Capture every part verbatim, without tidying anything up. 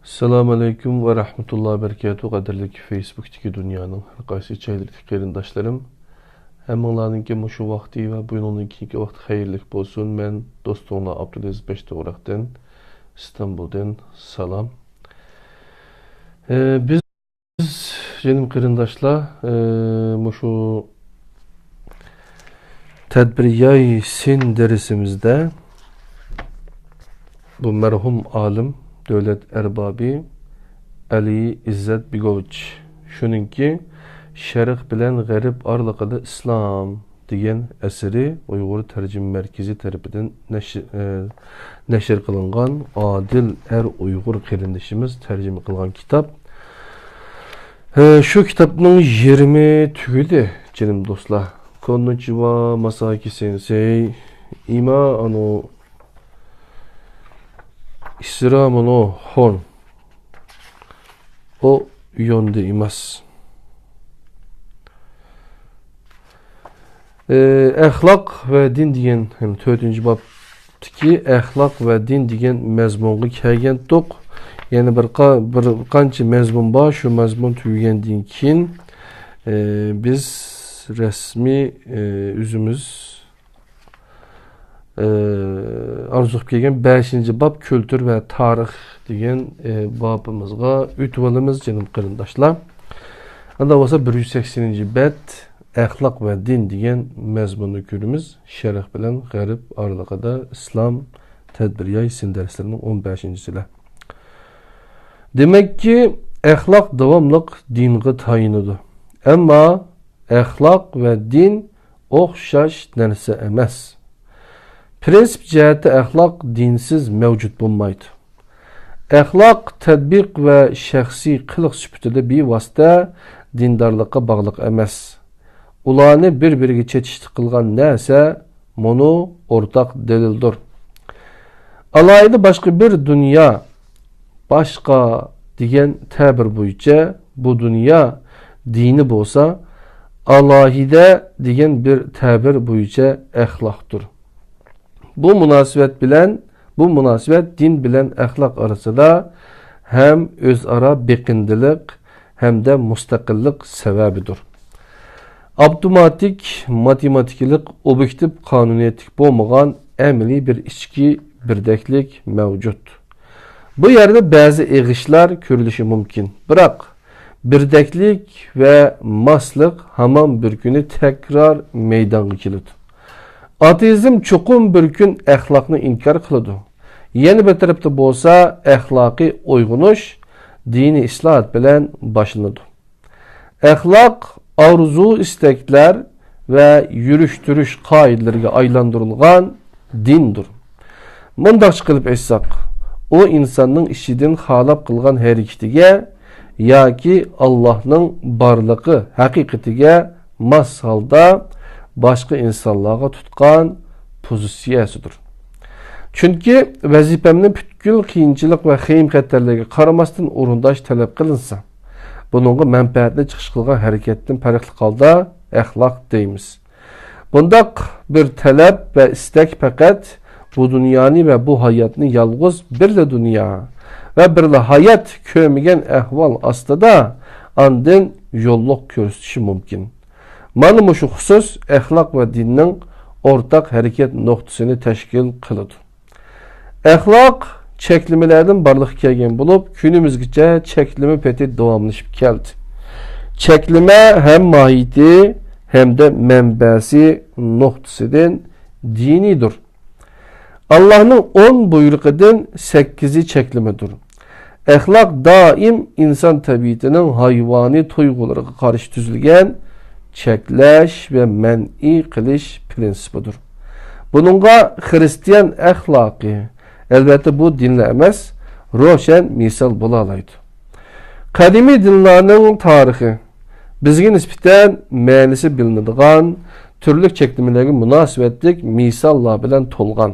ئەسسالامۇ ئەلەيكۇم ۋە رەھمەتۇللاھى ۋە بەرىكاتۇھ، قەدىرلىك فېيسبۇكتىكى دۇنيانىڭ ھەر قايسى جايلىرىدىكى قېرىنداشلىرىم. ھەممىڭلارنىڭكى مۇشۇ ۋاقتى ۋە بۇنىڭدىن كېيىنكى ۋاقتى خەيرلىك بولسۇن. مەن دوستۇڭلار ئابدۇلئەزىز بەشتوغراقتىن، ئىستانبۇلدىن سالام. ئە، بىز، جېنىم قېرىنداشلار، ئە، مۇشۇ تەدبىر ياي سىن دەرسىمىزدە بۇ مەرھۇم ئالىم، دۆلەت ئەربابى ئەلى ئىززەت بېگوۋىچ، شۇنىڭكى شەرق بىلەن غەرب ئارىلىقىدا ئىسلام دېگەن ئەسىرى ئۇيغۇر تەرجىمە مەركىزى تەرىپىدىن نەشر، ئە، نەشر قىلىنغان ئادىل ئەر ئۇيغۇر قېرىندىشىمىز تەرجىمە قىلغان كىتاب. ئە، شۇ كىتابنىڭ يېرىمى تۈگىدى، جېنىم دوستلار. كوننىچىۋا، ماساكى سېنسېي، ئىما ئانو، ئىسرامۇنو خون. ئۇ يوندى ئەمەس. ئە، ئەخلاق ۋە دىن دېگەن، يەنى تۆتىنچى بابتىكى ئەخلاق ۋە دىن دېگەن مەزمۇنغا كەلگەنتۇق. يەنە بىر قا-، بىر قانچە مەزمۇن بار. شۇ مەزمۇن تۈگىگەندىن كېيىن، ئە، بىز رەسمىي، ئە، ئۆزىمىز ئارزۇقۇپ كەلگەن بەشىنچى باب كۈلتۈر ۋە تارىخ دېگەن، ئە، بابىمىزغا ئۆتۈۋالىمىز، جېنىم قېرىنداشلار. ئاندا بولسا بىر يۈز سەكسىنىنچى بەت ئەخلاق ۋە دىن دېگەن مەزمۇننى كۆرىمىز. شەرق بىلەن غەرب ئارىلىقىدا ئىسلام تەدبىر ياي سىن دەرسلىرىنىڭ ئون بەشىنچىسىلەر. دېمەككى، ئەخلاق داۋاملىق دىنغا تايىنىدۇ. ئەمما ئەخلاق ۋە دىن ئوخشاش نەرسە ئەمەس. پرىنسىپ جەھەتتە ئەخلاق دىنسىز مەۋجۇت بولمايدۇ. ئەخلاق تەتبىق ۋە شەخسىي قىلىق سۈپىتىدە بىۋاسىتە دىندارلىققا باغلىق ئەمەس. ئۇلارنى بىر-بىرىگە چېتىشلىق قىلغان نەرسە مۇنۇ ئورتاق دەلىلدۇر. ئالاھىدە باشقا بىر دۇنيا، باشقا دېگەن تەبىر بويىچە بۇ دۇنيا دىنى بولسا، ئالاھىدە دېگەن بىر تەبىر بويىچە ئەخلاقتۇر. بۇ مۇناسىۋەت بىلەن، بۇ مۇناسىۋەت دىن بىلەن ئەخلاق ئارىسىدا ھەم ئۆزئارا بېقىندىلىق، ھەمدە مۇستەقىللىق سەۋەبىدۇر. ئاپتوماتىك ماتېماتىكىلىق ئوبيېكتىپ قانۇنىيەتلىك بولمىغان ئەمەلىي بىر ئىچكى بىردەكلىك مەۋجۇت. بۇ يەردە بەزى ئېغىشلار كۆرۈلۈشى مۇمكىن، بىراق بىردەكلىك ۋە ماسلىق ھامان بىر كۈنى تەكرار مەيدانغا كېلىدۇ. ئاتېئىزم چوقۇم بىر كۈن ئەخلاقنى ئىنكار قىلىدۇ. يەنە بىر تەرەپتە بولسا ئەخلاقىي ئويغىنىش دىنىي ئىسلاھات بىلەن باشلىنىدۇ. ئەخلاق ئارزۇ-ئىستەكلەر ۋە يۈرۈش-تۇرۇش قائىدىلىرىگە ئايلاندۇرۇلغان دىندۇر. مۇنداقچە قىلىپ ئېيتساق، ئۇ ئىنساننىڭ ئىچىدىن خالاپ قىلغان ھەرىكىتىگە ياكى ئاللاھنىڭ بارلىقى ھەقىقىتىگە ماس ھالدا باشقا ئىنسانلارغا تۇتقان پوزىتسىيەسىدۇر. چۈنكى ۋەزىپەمنى پۈتكۈل قىيىنچىلىق ۋە خېيىم-خەتەرلەرگە قارىماستىن ئورۇنداش تەلەپ قىلىنسا، بۇنىڭغا مەنپەئەتنى چىقىش قىلغان ھەرىكەتتىن پەرقلىق ھالدا ئەخلاق دەيمىز. بۇنداق بىر تەلەپ ۋە ئىستەك پەقەت بۇ دۇنيانى ۋە بۇ ھاياتنى يالغۇز بىرلا دۇنيا ۋە بىرلا ھايات كۆرمىگەن ئەھۋال ئاستىدا ئاندىن يوللۇق كۆرسىتىشى مۇمكىن. مانا مۇشۇ خۇسۇس ئەخلاق ۋە دىننىڭ ئورتاق ھەرىكەت نۇقتىسىنى تەشكىل قىلىدۇ. ئەخلاق چەكلىمىلەردىن بارلىققا كەلگەن بولۇپ، كۈنىمىزگىچە چەكلىمە پېتى داۋاملىشىپ كەلدى. چەكلىمە ھەم ماھىيىتى، ھەمدە مەنبەسى نۇقتىسىدىن دىنىيدۇر. ئاللاھنىڭ ئون بۇيرۇقىدىن سەككىزى چەكلىمىدۇر. ئەخلاق دائىم ئىنسان تەبىئىتىنىڭ ھايۋانىي تۇيغۇلىرىغا قارشى تۈزۈلگەن چەكلەش ۋە مەنئى قىلىش پىرىنسىپىدۇر. بۇنىڭغا خىرىستىيان ئەخلاقى، ئەلۋەتتە بۇ دىنلا ئەمەس، روشەن مىسال بولالايدۇ. قەدىمىي دىنلارنىڭ تارىخى بىزگە نىسبەتەن مەنىسى بىلىنىدىغان تۈرلۈك چەكلىمىلەرگە مۇناسىۋەتلىك مىساللار بىلەن تولغان.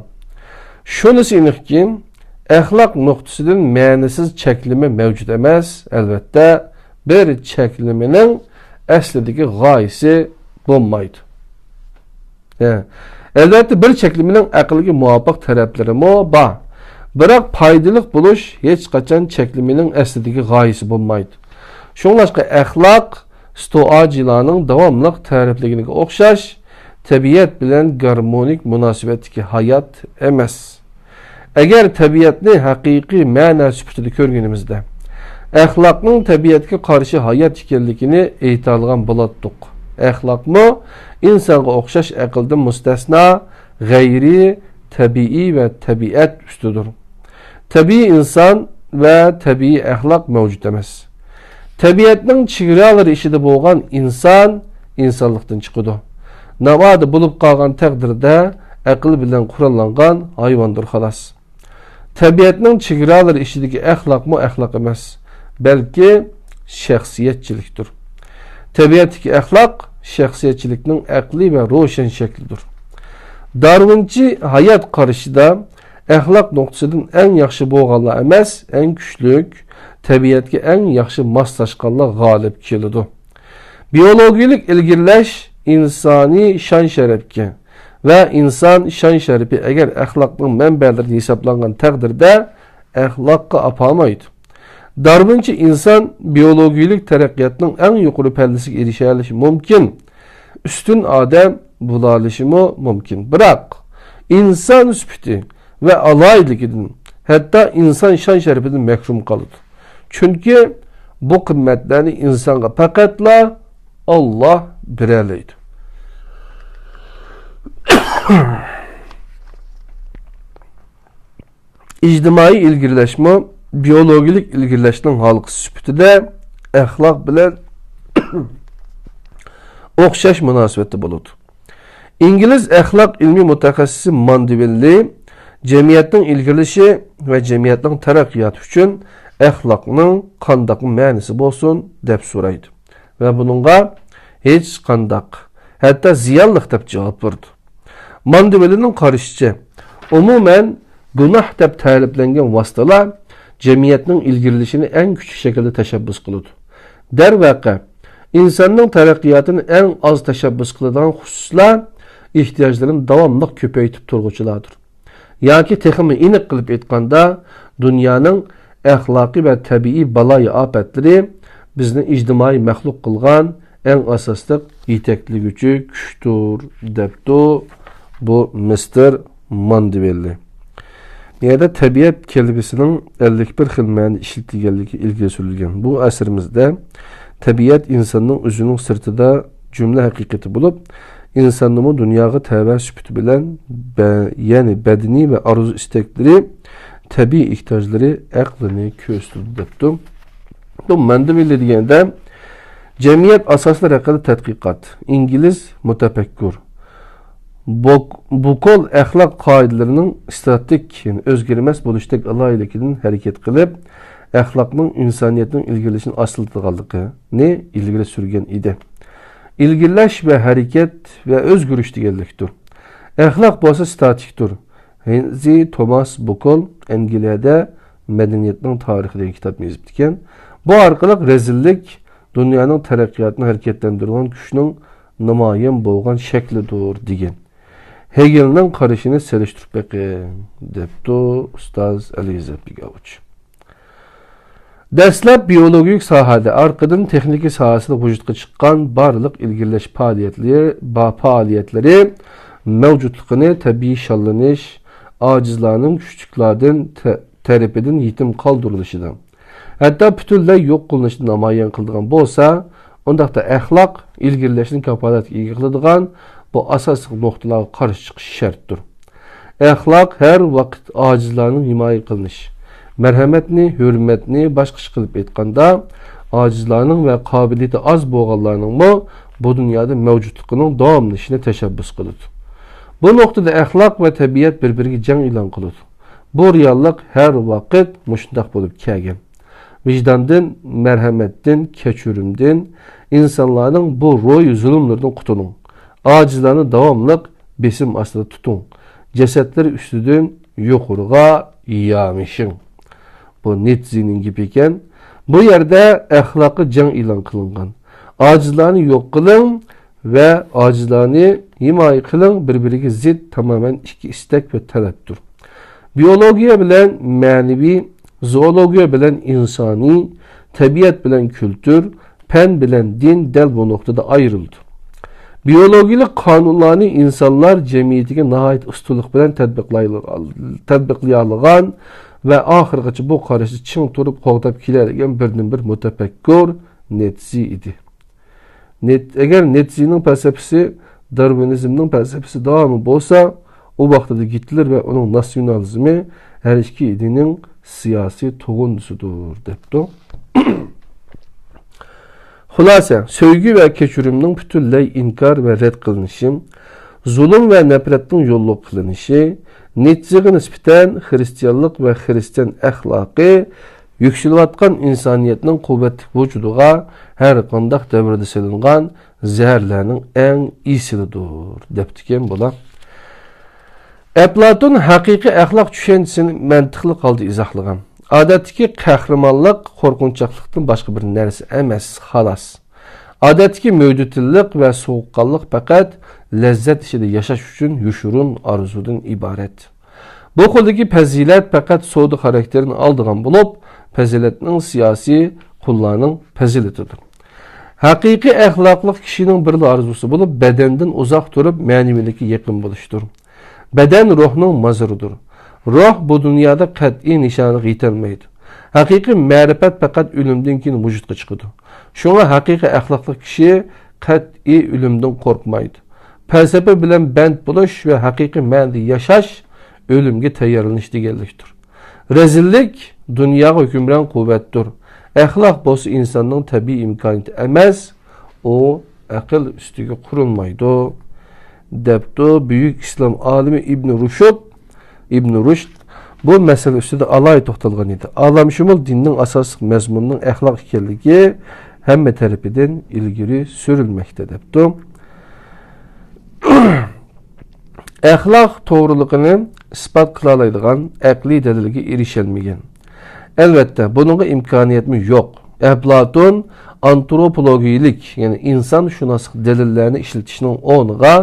شۇنىسى ئېنىقكى، ئەخلاق نۇقتىسىدىن مەنىسىز چەكلىمە مەۋجۇت ئەمەس. ئەلۋەتتە، بىر چەكلىمىنىڭ ئەسلىدىكى غايىسى بولمايدۇ. ھە. ئەلۋەتتە، بىر چەكلىمىنىڭ ئەقىلگە مۇۋاپىق تەرەپلىرىمۇ بار. بىراق پايدىلىق بولۇش ھېچقاچان چەكلىمىنىڭ ئەسلىدىكى غايىسى بولمايدۇ. شۇڭلاشقا ئەخلاق ستوئاجىلارنىڭ داۋاملىق تەرىپلىگىنىگە ئوخشاش، تەبىئەت بىلەن گارمونىك مۇناسىۋەتتىكى ھايات ئەمەس. ئەگەر تەبىئەتنى ھەقىقىي مەنە سۈپىتىدە كۆرگىنىمىزدە، ئەخلاقنىڭ تەبىئەتكە قارشى ھايات ئىكەنلىكىنى ئېيتالىغان بولاتتۇق. ئەخلاقمۇ ئىنسانغا ئوخشاش ئەقىلدىن مۇستەسنا، غەيرىي تەبىئىي ۋە تەبىئەت ئۈستىدۇر. تەبىئىي ئىنسان ۋە تەبىئىي ئەخلاق مەۋجۇت ئەمەس. تەبىئەتنىڭ چېگرالىرى ئىچىدە بولغان ئىنسان ئىنسانلىقتىن چىقىدۇ. ناۋادا بولۇپ قالغان تەقدىردە ئەقىل بىلەن قوراللانغان ھايۋاندۇر خالاس. تەبىئەتنىڭ چېگرالىرى ئىچىدىكى ئەخلاقمۇ ئەخلاق ئەمەس، بەلكى شەخسىيەتچىلىكتۇر. تەبىئەتتىكى ئەخلاق شەخسىيەتچىلىكنىڭ ئەقلىي ۋە روشەن شەكلىدۇر. دارۋىنچى ھايات قارىشىدا ئەخلاق نۇقتىسىدىن ئەڭ ياخشى بولغانلار ئەمەس، ئەڭ كۈچلۈك، تەبىئەتكە ئەڭ ياخشى ماسلاشقانلار غالىب كېلىدۇ. بىيولوگىيىلىك ئىلگىرىلەش ئىنسانىي شان-شەرەپكە ۋە ئىنسان شان-شەرىپى ئەگەر ئەخلاقنىڭ مەنبەلىرىدىن ھېسابلانغان تەقدىردە ئەخلاققا ئاپارمايدۇ. دارۋىنچى ئىنسان بىيولوگىيىلىك تەرەققىياتنىڭ ئەڭ يۇقىرى پەللىسىگە ئېرىشەلىشى مۇمكىن، ئۈستۈن ئادەم بولالىشىمۇ مۇمكىن. بىراق، ئىنسان سۈپىتى ۋە ئالاھىدىلىكىدىن، ھەتتا ئىنسان شان-شەرىپىدىن مەھرۇم قالىدۇ. چۈنكى بۇ قىممەتلەرنى ئىنسانغا پەقەتلا ئاللا بېرەلەيدۇ. ئىجتىمائىي ئىلگىرىلەشمۇ بىيولوگىيىلىك ئىلگىرىلەشنىڭ ھالقىسى سۈپىتىدە ئەخلاق بىلەن ئوخشاش مۇناسىۋەتتە بولىدۇ. ئىنگلىز ئەخلاق ئىلمى مۇتەخەسسىسى ماندېۋىللى جەمئىيەتنىڭ ئىلگىرىلىشى ۋە جەمئىيەتنىڭ تەرەققىياتى ئۈچۈن ئەخلاقنىڭ قانداق مەنىسى بولسۇن دەپ سورايدۇ ۋە بۇنىڭغا ھېچقانداق، ھەتتا زىيانلىق دەپ جاۋاب بېرىدۇ. ماندېۋىللىنىڭ قارىشىچە، ئومۇمەن، گۇناھ دەپ تەرىپلەنگەن ۋاسىتىلەر جەمئىيەتنىڭ ئىلگىرىلىشىنى ئەڭ كۈچلۈك شەكىلدە تەشەببۇس قىلىدۇ. دەرۋەقە، ئىنساننىڭ تەرەققىياتىنى ئەڭ ئاز تەشەببۇس قىلىدىغان خۇسۇسلار ئېھتىياجلىرىنى داۋاملىق كۆپەيتىپ تۇرغۇچىلاردۇر. ياكى تېخىمۇ ئېنىق قىلىپ ئېيتقاندا، دۇنيانىڭ ئەخلاقىي ۋە تەبىئىي بالايىئاپەتلىرى بىزنى ئىجتىمائىي مەخلۇق قىلغان ئەڭ ئاساسلىق يېتەكلىگۈچى كۈچتۇر، دەپتۇ بۇ مىستېر ماندېۋىللى. بۇ يەردە تەبىئەت كەلىمىسىنىڭ ئەللىك بىر خىل مەنىدە ئىشلىتىلگەنلىكى ئىلگىرى سۈرۈلگەن. بۇ ئەسىرىمىزدە تەبىئەت ئىنساننىڭ ئۆزىنىڭ سىرتىدا جۈملە ھەقىقىتى بولۇپ، ئىنساننىمۇ دۇنياغا تەۋە سۈپىتى بىلەن بە-، يەنى بەدىنى ۋە ئارزۇ ئىستەكلىرى تەبىئىي ئېھتىياجلىرى ئەقلىنى كۆرسىتىدۇ دەپتۇ. بۇ ماندېۋىللى دېگەندە جەمئىيەت ئاساسلىرى ھەققىدە تەتقىقات، ئىنگلىز مۇتەپەككۇر بوك-، بوكول ئەخلاق قائىدىلىرىنىڭ ئىستاتىك، يەنى ئۆزگەرمەس بولۇشتەك ئالاھىدىلىكىدىن ھەرىكەت قىلىپ، ئەخلاقنىڭ ئىنسانىيەتنىڭ ئىلگىرىلىشىنى ئاستىلىتىدىغانلىقىنى ئىلگىرى سۈرگەن ئىدى. ئىلگىرىلەش ۋە ھەرىكەت ۋە ئۆزگىرىش دېگەنلىكتۇر. ئەخلاق بولسا ستاتىكتۇر. ھېنزى توماس بوكول ئەنگلىيەدە مەدەنىيەتنىڭ تارىخى دېگەن كىتابنى يېزىپتىكەن. بۇ ئارقىلىق رەزىللىك دۇنيانىڭ تەرەققىياتىنى ھەرىكەتلەندۈرىدىغان كۈچنىڭ نامايان بولغان شەكلىدۇر دېگەن. ھېگېلنىڭ قارىشىنى سېلىشتۇرۇپ بېقىڭ، دەپتۇ ئۇستاز ئەلىزەبىك ئاۋۇچ. دەسلەپ بىيولوگىيىلىك ساھەدە، ئارقىدىن تېخنىكا ساھەسىدە ۋۇجۇدقا چىققان بارلىق ئىلگىرىلەش پائالىيەتلىرى، با-، پائالىيەتلىرى مەۋجۇتلۇقىنى تەبىئىي شاللىنىش، ئاجىزلارنىڭ كۈچلۈكلەردىن تە-، تەرىپىدىن يېتىم قالدۇرۇلۇشىدىن، ھەتتا پۈتۈنلەي يوق قىلىنىشىدىن نامايان قىلىدىغان بولسا، ئۇنداقتا ئەخلاق ئىلگىرىلەشنى كاپالەتكە ئىگە قىلىدىغان بۇ ئاساسلىق نۇقتىلارغا قارشى چىقىش شەرتتۇر. ئەخلاق ھەر ۋاقىت ئاجىزلارنىڭ ھىمايە قىلىنىش، مەرھەمەتنى، ھۆرمەتنى، باشقىچە قىلىپ ئېيتقاندا، ئاجىزلارنىڭ ۋە قابىلىيىتى ئاز بولغانلارنىڭمۇ بۇ دۇنيادا مەۋجۇتلۇقىنىڭ داۋاملىشىشىنى تەشەببۇس قىلىدۇ. بۇ نۇقتىدا ئەخلاق ۋە تەبىئەت بىر-بىرىگە جەڭ ئېلان قىلىدۇ. بۇ رېئاللىق ھەر ۋاقىت مۇشۇنداق بولۇپ كەلگەن. ۋىجداندىن، مەرھەمەتتىن، كەچۈرۈمدىن، ئىنسانلارنىڭ بۇ روھىي زۇلۇملىرىدىن قۇتۇلۇڭ. ئاجىزلارنى داۋاملىق بېسىم ئاستىدا تۇتۇڭ. جەسەتلىرى ئۈستىدىن يۇقىرىغا يامىشىڭ. بۇ نىتزىنىڭ گېپى ئىكەن. بۇ يەردە ئەخلاققا جەڭ ئېلان قىلىنغان. ئاجىزلارنى يوق قىلىڭ ۋە ئاجىزلارنى ھىمايە قىلىڭ بىر-بىرىگە زىت تامامەن ئىككى ئىستەك ۋە تەلەپتۇر. بىيولوگىيە بىلەن مەنىۋى، زوولوگىيە بىلەن ئىنسانىي، تەبىئەت بىلەن كۈلتۈر، پەن بىلەن دىن دەل بۇ نۇقتىدا ئايرىلىدۇ. بىيولوگىيەلىك قانۇنلارنى ئىنسانلار جەمئىيىتىگە ناھايىتى ئۇستىلىق بىلەن تەتبىقلايلىغان، تەتبىقلىيالىغان ۋە ئاخىرغىچە بۇ قاراشنى چىڭ تۇرۇپ قوغداپ كېلەلىگەن بىردىنبىر مۇتەپەككۇر نىتزې ئىدى. نىت-، ئەگەر نىتزېنىڭ پەلسەپىسى دارۋىنىزمنىڭ پەلسەپىسى داۋامى بولسا، ئۇ ۋاقتىدا گىتلېر ۋە ئۇنىڭ ناتسىيونالىزمى ھەر ئىككى ئىدىيىنىڭ سىياسىي تۇغۇندىسىدۇر، دەپتۇ. خۇلاسە، سۆيگۈ ۋە كەچۈرۈمنىڭ پۈتۈنلەي ئىنكار ۋە رەت قىلىنىشى، زۇلۇم ۋە نەپرەتنىڭ يوللۇق قىلىنىشى، نىتزېغا نىسبەتەن خىرىستىيانلىق ۋە خىرىستىيان ئەخلاقى يۈكسىلىۋاتقان ئىنسانىيەتنىڭ قۇۋۋەتلىك ۋۇجۇدىغا ھەر قانداق دەۋردە سېلىنغان زەھەرلەرنىڭ ئەڭ ئېسىلىدۇر، دەپتىكەن بۇلار. ئەپلاتون ھەقىقىي ئەخلاق چۈشەنچىسىنى مەنتىقلىق ھالدا ئىزاھلىغان. ئادەتتىكى قەھرىمانلىق قورقۇنچاقلىقتىن باشقا بىر نەرسە ئەمەس، خالاس. ئادەتتىكى مۆدىتىللىق ۋە سوغۇققانلىق پەقەت لەززەت ئىچىدە ياشاش ئۈچۈن يوشۇرۇن ئارزۇدىن ئىبارەت. بۇ خىلدىكى پەزىلەت پەقەت سودا خاراكتېرىنى ئالىدىغان بولۇپ، پەزىلەتنىڭ سىياسىي قۇللارنىڭ پەزىلىتىدۇر. ھەقىقىي ئەخلاقلىق كىشىنىڭ بىرلا ئارزۇسى بولۇپ، بەدەندىن ئۇزاق تۇرۇپ، مەنىۋىيلىككە يېقىن بولۇشتۇر. بەدەن روھنىڭ مازىرىدۇر. روھ بۇ دۇنيادا قەتئىي نىشانىغا يېتەلمەيدۇ. ھەقىقىي مەرىپەت پەقەت ئۆلۈمدىن كېيىن ۋۇجۇدقا چىقىدۇ. شۇڭا ھەقىقىي ئەخلاقلىق كىشى قەتئىي ئۆلۈمدىن قورقمايدۇ. پەلسەپە بىلەن بەند بولۇش ۋە ھەقىقىي مەنىدە ياشاش ئۆلۈمگە تەييارلىنىش دېگەنلىكتۇر. رەزىللىك دۇنياغا ھۆكۈمران قۇۋۋەتتۇر. ئەخلاق بولسا ئىنساننىڭ تەبىئىي ئىمكانىيىتى ئەمەس، ئۇ ئەقىل ئۈستىگە قۇرۇلمايدۇ، دەپتۇ بۈيۈك ئىسلام ئالىمى ئىبن رۇشد. ئىبن رۇشد بۇ مەسىلە ئۈستىدە ئالاھىدە توختالغان ئىدى. ئالەمشۇمۇل دىننىڭ ئاساسلىق مەزمۇنىنىڭ ئەخلاق ئىكەنلىكى ھەممە تەرىپىدىن ئىلگىرى سۈرۈلمەكتە، دەپتۇ. ئەخلاق توغرىلىقىنى ئىسپات قىلالايدىغان ئەقلىي دەلىلگە ئېرىشەلمىگەن. ئەلۋەتتە، بۇنىڭغا ئىمكانىيەتمۇ يوق. ئەپلاتون ئانتروپولوگىيىلىك، يەنى ئىنسانشۇناسلىق دەلىللەرنى ئىشلىتىشنىڭ ئورنىغا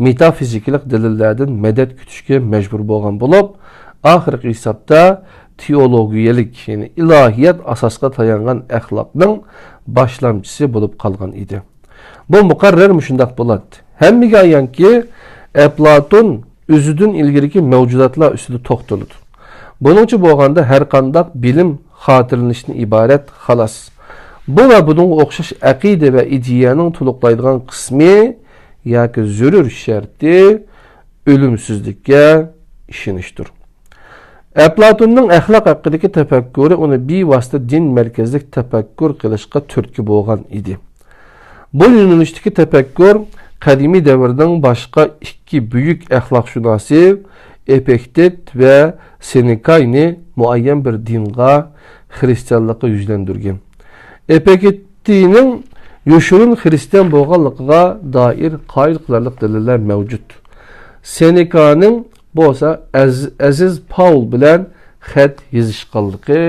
مېتافىزىكىلىق دەلىللەردىن مەدەت كۈتۈشكە مەجبۇر بولغان بولۇپ، ئاخىرقى ھېسابتا تېئولوگىيەلىك، يەنى ئىلاھىيەت ئاساسقا تايانغان ئەخلاقنىڭ باشلامچىسى بولۇپ قالغان ئىدى. بۇ مۇقەررەر مۇشۇنداق بولاتتى. ھەممىگە ئايانكى، ئەپلاتون ئۆزىدىن ئىلگىرىكى مەۋجۇداتلار ئۈستىدە توختىلىدۇ. بۇنىڭچە بولغاندا، ھەرقانداق بىلىم خاتىرىلىنىشتىن ئىبارەت، خالاس. بۇ ۋە بۇنىڭغا ئوخشاش ئەقىدە ۋە ئىدىيەنىڭ تولۇقلايدىغان قىسمى ياكى زۆرۈر شەرتى ئۆلۈمسىزلىككە ئىشىنىشتۇر. ئەپلاتوننىڭ ئەخلاق ھەققىدىكى تەپەككۇرى ئۇنى بىۋاسىتە دىن مەركەزلىك تەپەككۇر قىلىشقا تۈرتكە بولغان ئىدى. بۇ يۆنىلىشتىكى تەپەككۇر قەدىمىي دەۋردىن باشقا ئىككى بۈيۈك ئەخلاقشۇناسى ئېپىكتېت ۋە سېنېكاينى مۇئەييەن بىر دىنغا، خىرىستىيانلىققا يۈزلەندۈرگەن. ئېپىكتېتنىڭ يوشۇرۇن خىرىستىيان بولغانلىقىغا دائىر قايىل قىلارلىق دەلىللەر مەۋجۇت. سېنېكانىڭ بولسا ئەز-، ئەزىز پاۋل بىلەن خەت يېزىشقانلىقى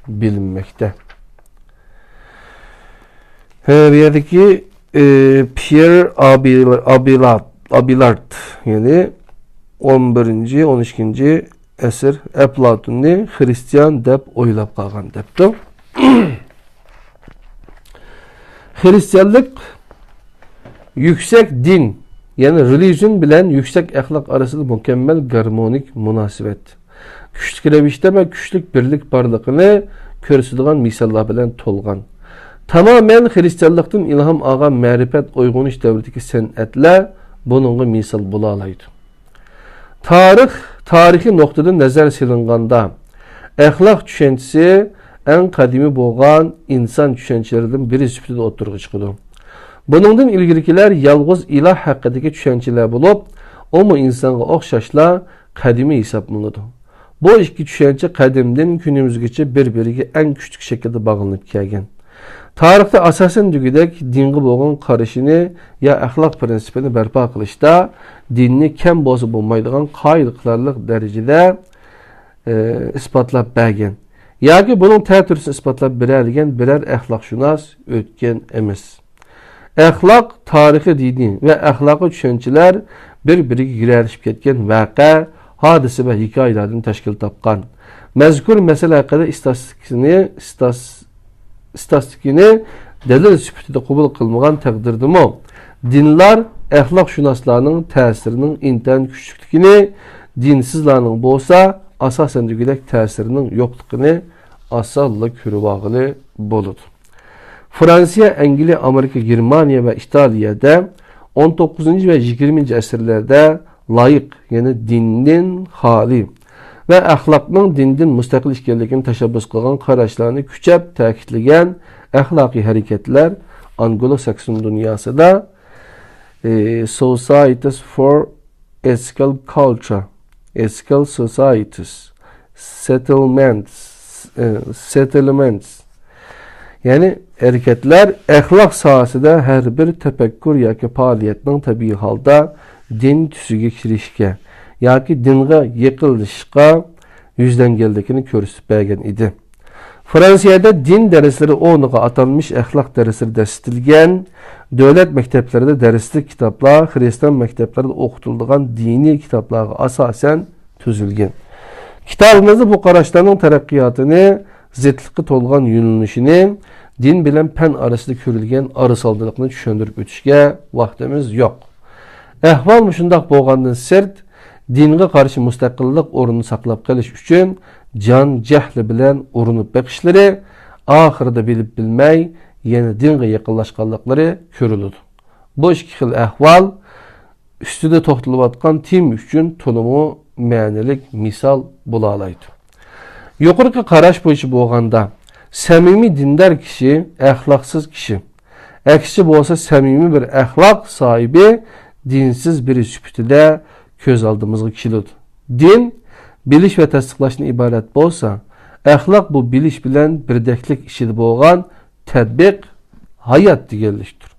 بىلىنمەكتە. ھە، بۇ يەردىكى، ئى، پيېر ئابىل-، ئابىلات-، ئابىلارد، يەنى ئون بىرىنچى، ئون ئىككىنچى ئەسىر ئەپلاتوننى خىرىستىيان دەپ ئويلاپ قالغان دەپتۇ. خىرىستىيانلىق يۈكسەك دىن، يەنى رېلىژىن بىلەن يۈكسەك ئەخلاق ئارىسىدا مۇكەممەل گارمونىك مۇناسىۋەت. كۈچلۈك رەۋىشتە ۋە كۈچلۈك بىرلىك بارلىقىنى كۆرسىتىدىغان مىساللار بىلەن تولغان. تامامەن خىرىستىيانلىقتىن ئىلھام ئالغان مەرىپەت ئويغىنىش دەۋرىدىكى سەنئەتلەر بۇنىڭغا مىسال بولالايدۇ. تارىخ، تارىخىي نۇقتىدىن نەزەر سېلىنغاندا، ئەخلاق چۈشەنچىسى ئەڭ قەدىمىي بولغان ئىنسان چۈشەنچىلىرىدىن بىرى سۈپىتىدە ئوتتۇرىغا چىقىدۇ. بۇنىڭدىن ئىلگىرىكىلەر يالغۇز ئىلاھ ھەققىدىكى چۈشەنچىلەر بولۇپ، ئۇمۇ ئىنسانغا ئوخشاشلا قەدىمىي ھېسابلىنىدۇ. بۇ ئىككى چۈشەنچە قەدىمدىن كۈنىمىزگىچە بىر-بىرىگە ئەڭ كۈچلۈك شەكىلدە باغلىنىپ كەلگەن. تارىختا ئاساسەن دېگۈدەك دىنغا بولغان قارىشىنى يا ئەخلاق پىرىنسىپىنى بەرپا قىلىشتا دىننى كەم بولسا بولمايدىغان قايىل قىلارلىق دەرىجىدە، ئى، ئىسپاتلاپ بەرگەن ياكى بۇنىڭ تەتۈرىسىنى ئىسپاتلاپ بېرەلىگەن بىرەر ئەخلاقشۇناس ئۆتكەن ئەمەس. ئەخلاق تارىخى دىنى ۋە ئەخلاقىي چۈشەنچىلەر بىر-بىرىگە گىرەلىشىپ كەتكەن ۋەقە، ھادىسە ۋە ھېكايىلەردىن تەشكىل تاپقان. مەزكۇر مەسىلە ھەققىدە ئىستاتىستىكىنى، ئىستاس-، ئىستاتىستىكىنى دەلىل سۈپىتىدە قوبۇل قىلمىغان تەقدىردىمۇ، دىنلار ئەخلاقشۇناسلارنىڭ تەسىرىنىڭ ئىنتايىن كۈچلۈكلۈكىنى، دىنسىزلارنىڭ بولسا ئاساسەن دېگۈدەك تەسىرىنىڭ يوقلۇقىنى ئاسانلا كۆرۈۋالغىلى بولىدۇ. فرانسىيە، ئەنگلىيە، ئامېرىكا، گېرمانىيە ۋە ئىتالىيەدە ئون توققۇزىنچى ۋە يىگىرمىنچى ئەسىرلەردە لايىق، يەنى دىندىن خالىي ۋە ئەخلاقنىڭ دىندىن مۇستەقىل ئىكەنلىكىنى تەشەببۇس قىلغان قاراشلارنى كۈچەپ تەكىتلىگەن ئەخلاقىي ھەرىكەتلەر ئانگلو-ساكسون دۇنياسىدا، ئى، Societies for Ethical Culture، Ethical Societies، Settlements، ئى، Settlements، يەنى ھەرىكەتلەر ئەخلاق ساھەسىدە ھەر بىر تەپەككۇر ياكى پائالىيەتنىڭ تەبىئىي ھالدا دىن تۈسىگە كىرىشكە ياكى دىنغا يېقىنلىشىشقا يۈزلەنگەنلىكىنى كۆرسىتىپ بەرگەن ئىدى. فرانسىيەدە دىن دەرسلىرى ئورنىغا ئاتالمىش ئەخلاق دەرسلىرى دەسسىتىلگەن، دۆلەت مەكتەپلىرىدە دەرسلىك كىتابلار خىرىستىيان مەكتەپلىرىدە ئوقۇتۇلىدىغان دىنىي كىتابلارغا ئاساسەن تۈزۈلگەن. كىتابىمىزدا بۇ قاراشلارنىڭ تەرەققىياتىنى زىتلىققا تولغان يۆنىلىشىنى، دىن بىلەن پەن ئارىسىدا كۆرۈلگەن ئارىسالدىلىقنى چۈشەندۈرۈپ ئۆتۈشكە ۋاقتىمىز يوق. ئەھۋال مۇشۇنداق بولغاندىن سىرت، دىنغا قارشى مۇستەقىللىق ئورنىنى ساقلاپ قېلىش ئۈچۈن جان جەھلى بىلەن ئۇرۇنۇپ بېقىشلىرى، ئاخىرىدا بىلىپ بىلمەي يەنە دىنغا يېقىنلاشقانلىقلىرى كۆرۈلىدۇ. بۇ ئىككى خىل ئەھۋال ئۈستىدە توختىلىۋاتقان تېما ئۈچۈن تولىمۇ مەنىلىك مىسال بولالايدۇ. يۇقىرىقى قاراش بويىچە بولغاندا، سەمىمىي دىندار كىشى ئەخلاقسىز كىشى، ئەكسىچە بولسا سەمىمىي بىر ئەخلاق ساھىبى دىنسىز بىرى سۈپىتىدە كۆز ئالدىمىزغا كېلىدۇ. دىن بىلىش ۋە تەستىقلاشتىن ئىبارەت بولسا، ئەخلاق بۇ بىلىش بىلەن بىردەكلىك ئىچىدە بولغان تەتبىق، ھايات دېگەنلىكتۇر.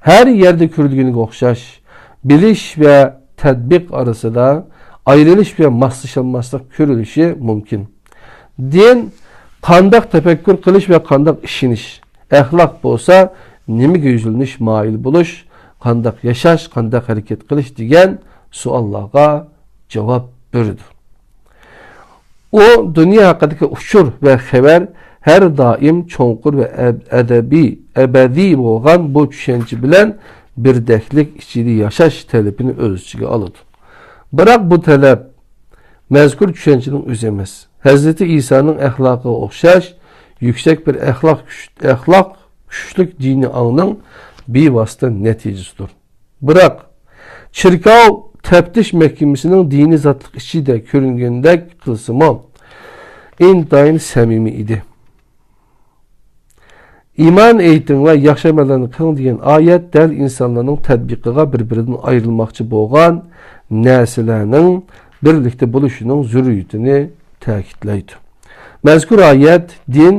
ھەر يەردە كۆرۈلگىنىگە ئوخشاش، بىلىش ۋە تەتبىق ئارىسىدا ئايرىلىش ۋە ماسلىشالماسلىق كۆرۈلۈشى مۇمكىن. دىن قانداق تەپەككۇر قىلىش ۋە قانداق ئىشىنىش، ئەخلاق بولسا نېمىگە يۈزلىنىش، مايىل بولۇش، قانداق ياشاش، قانداق ھەرىكەت قىلىش دېگەن سوئاللارغا جاۋاب بېرىدۇ. ئۇ دۇنيا ھەققىدىكى ئۇچۇر ۋە خەۋەر ھەر دائىم چوڭقۇر ۋە ئەب-، ئەدەبىي، ئەبەدىي بولغان بۇ چۈشەنچە بىلەن بىردەكلىك ئىچىدە ياشاش تەلىپىنى ئۆز ئىچىگە ئالىدۇ. بىراق بۇ تەلەپ مەزكۇر چۈشەنچىنىڭ ئۆزى ئەمەس. ھەزرىتى ئىسانىڭ ئەخلاقىغا ئوخشاش يۈكسەك بىر ئەخلاق كۈچ-، ئەخلاق كۈچلۈك دىنىي ئاڭنىڭ بىۋاسىتە نەتىجىسىدۇر. بىراق، چېركاۋ تەپتىش مەھكىمىسىنىڭ دىنىي زاتلىق ئىچىدە كۆرۈنگەندەك قىلسىمۇ، ئىنتايىن سەمىمىي ئىدى. «ئىمان ئېيتىڭ ۋە ياخشى ئەمەللەرنى قىلىڭ» دېگەن ئايەت دەل ئىنسانلارنىڭ تەتبىقىغا بىر-بىرىدىن ئايرىلماقچى بولغان نەرسىلەرنىڭ بىرلىكتە بولۇشىنىڭ زۆرۈرىيىتىنى تەكىتلەيدۇ. مەزكۇر ئايەت دىن،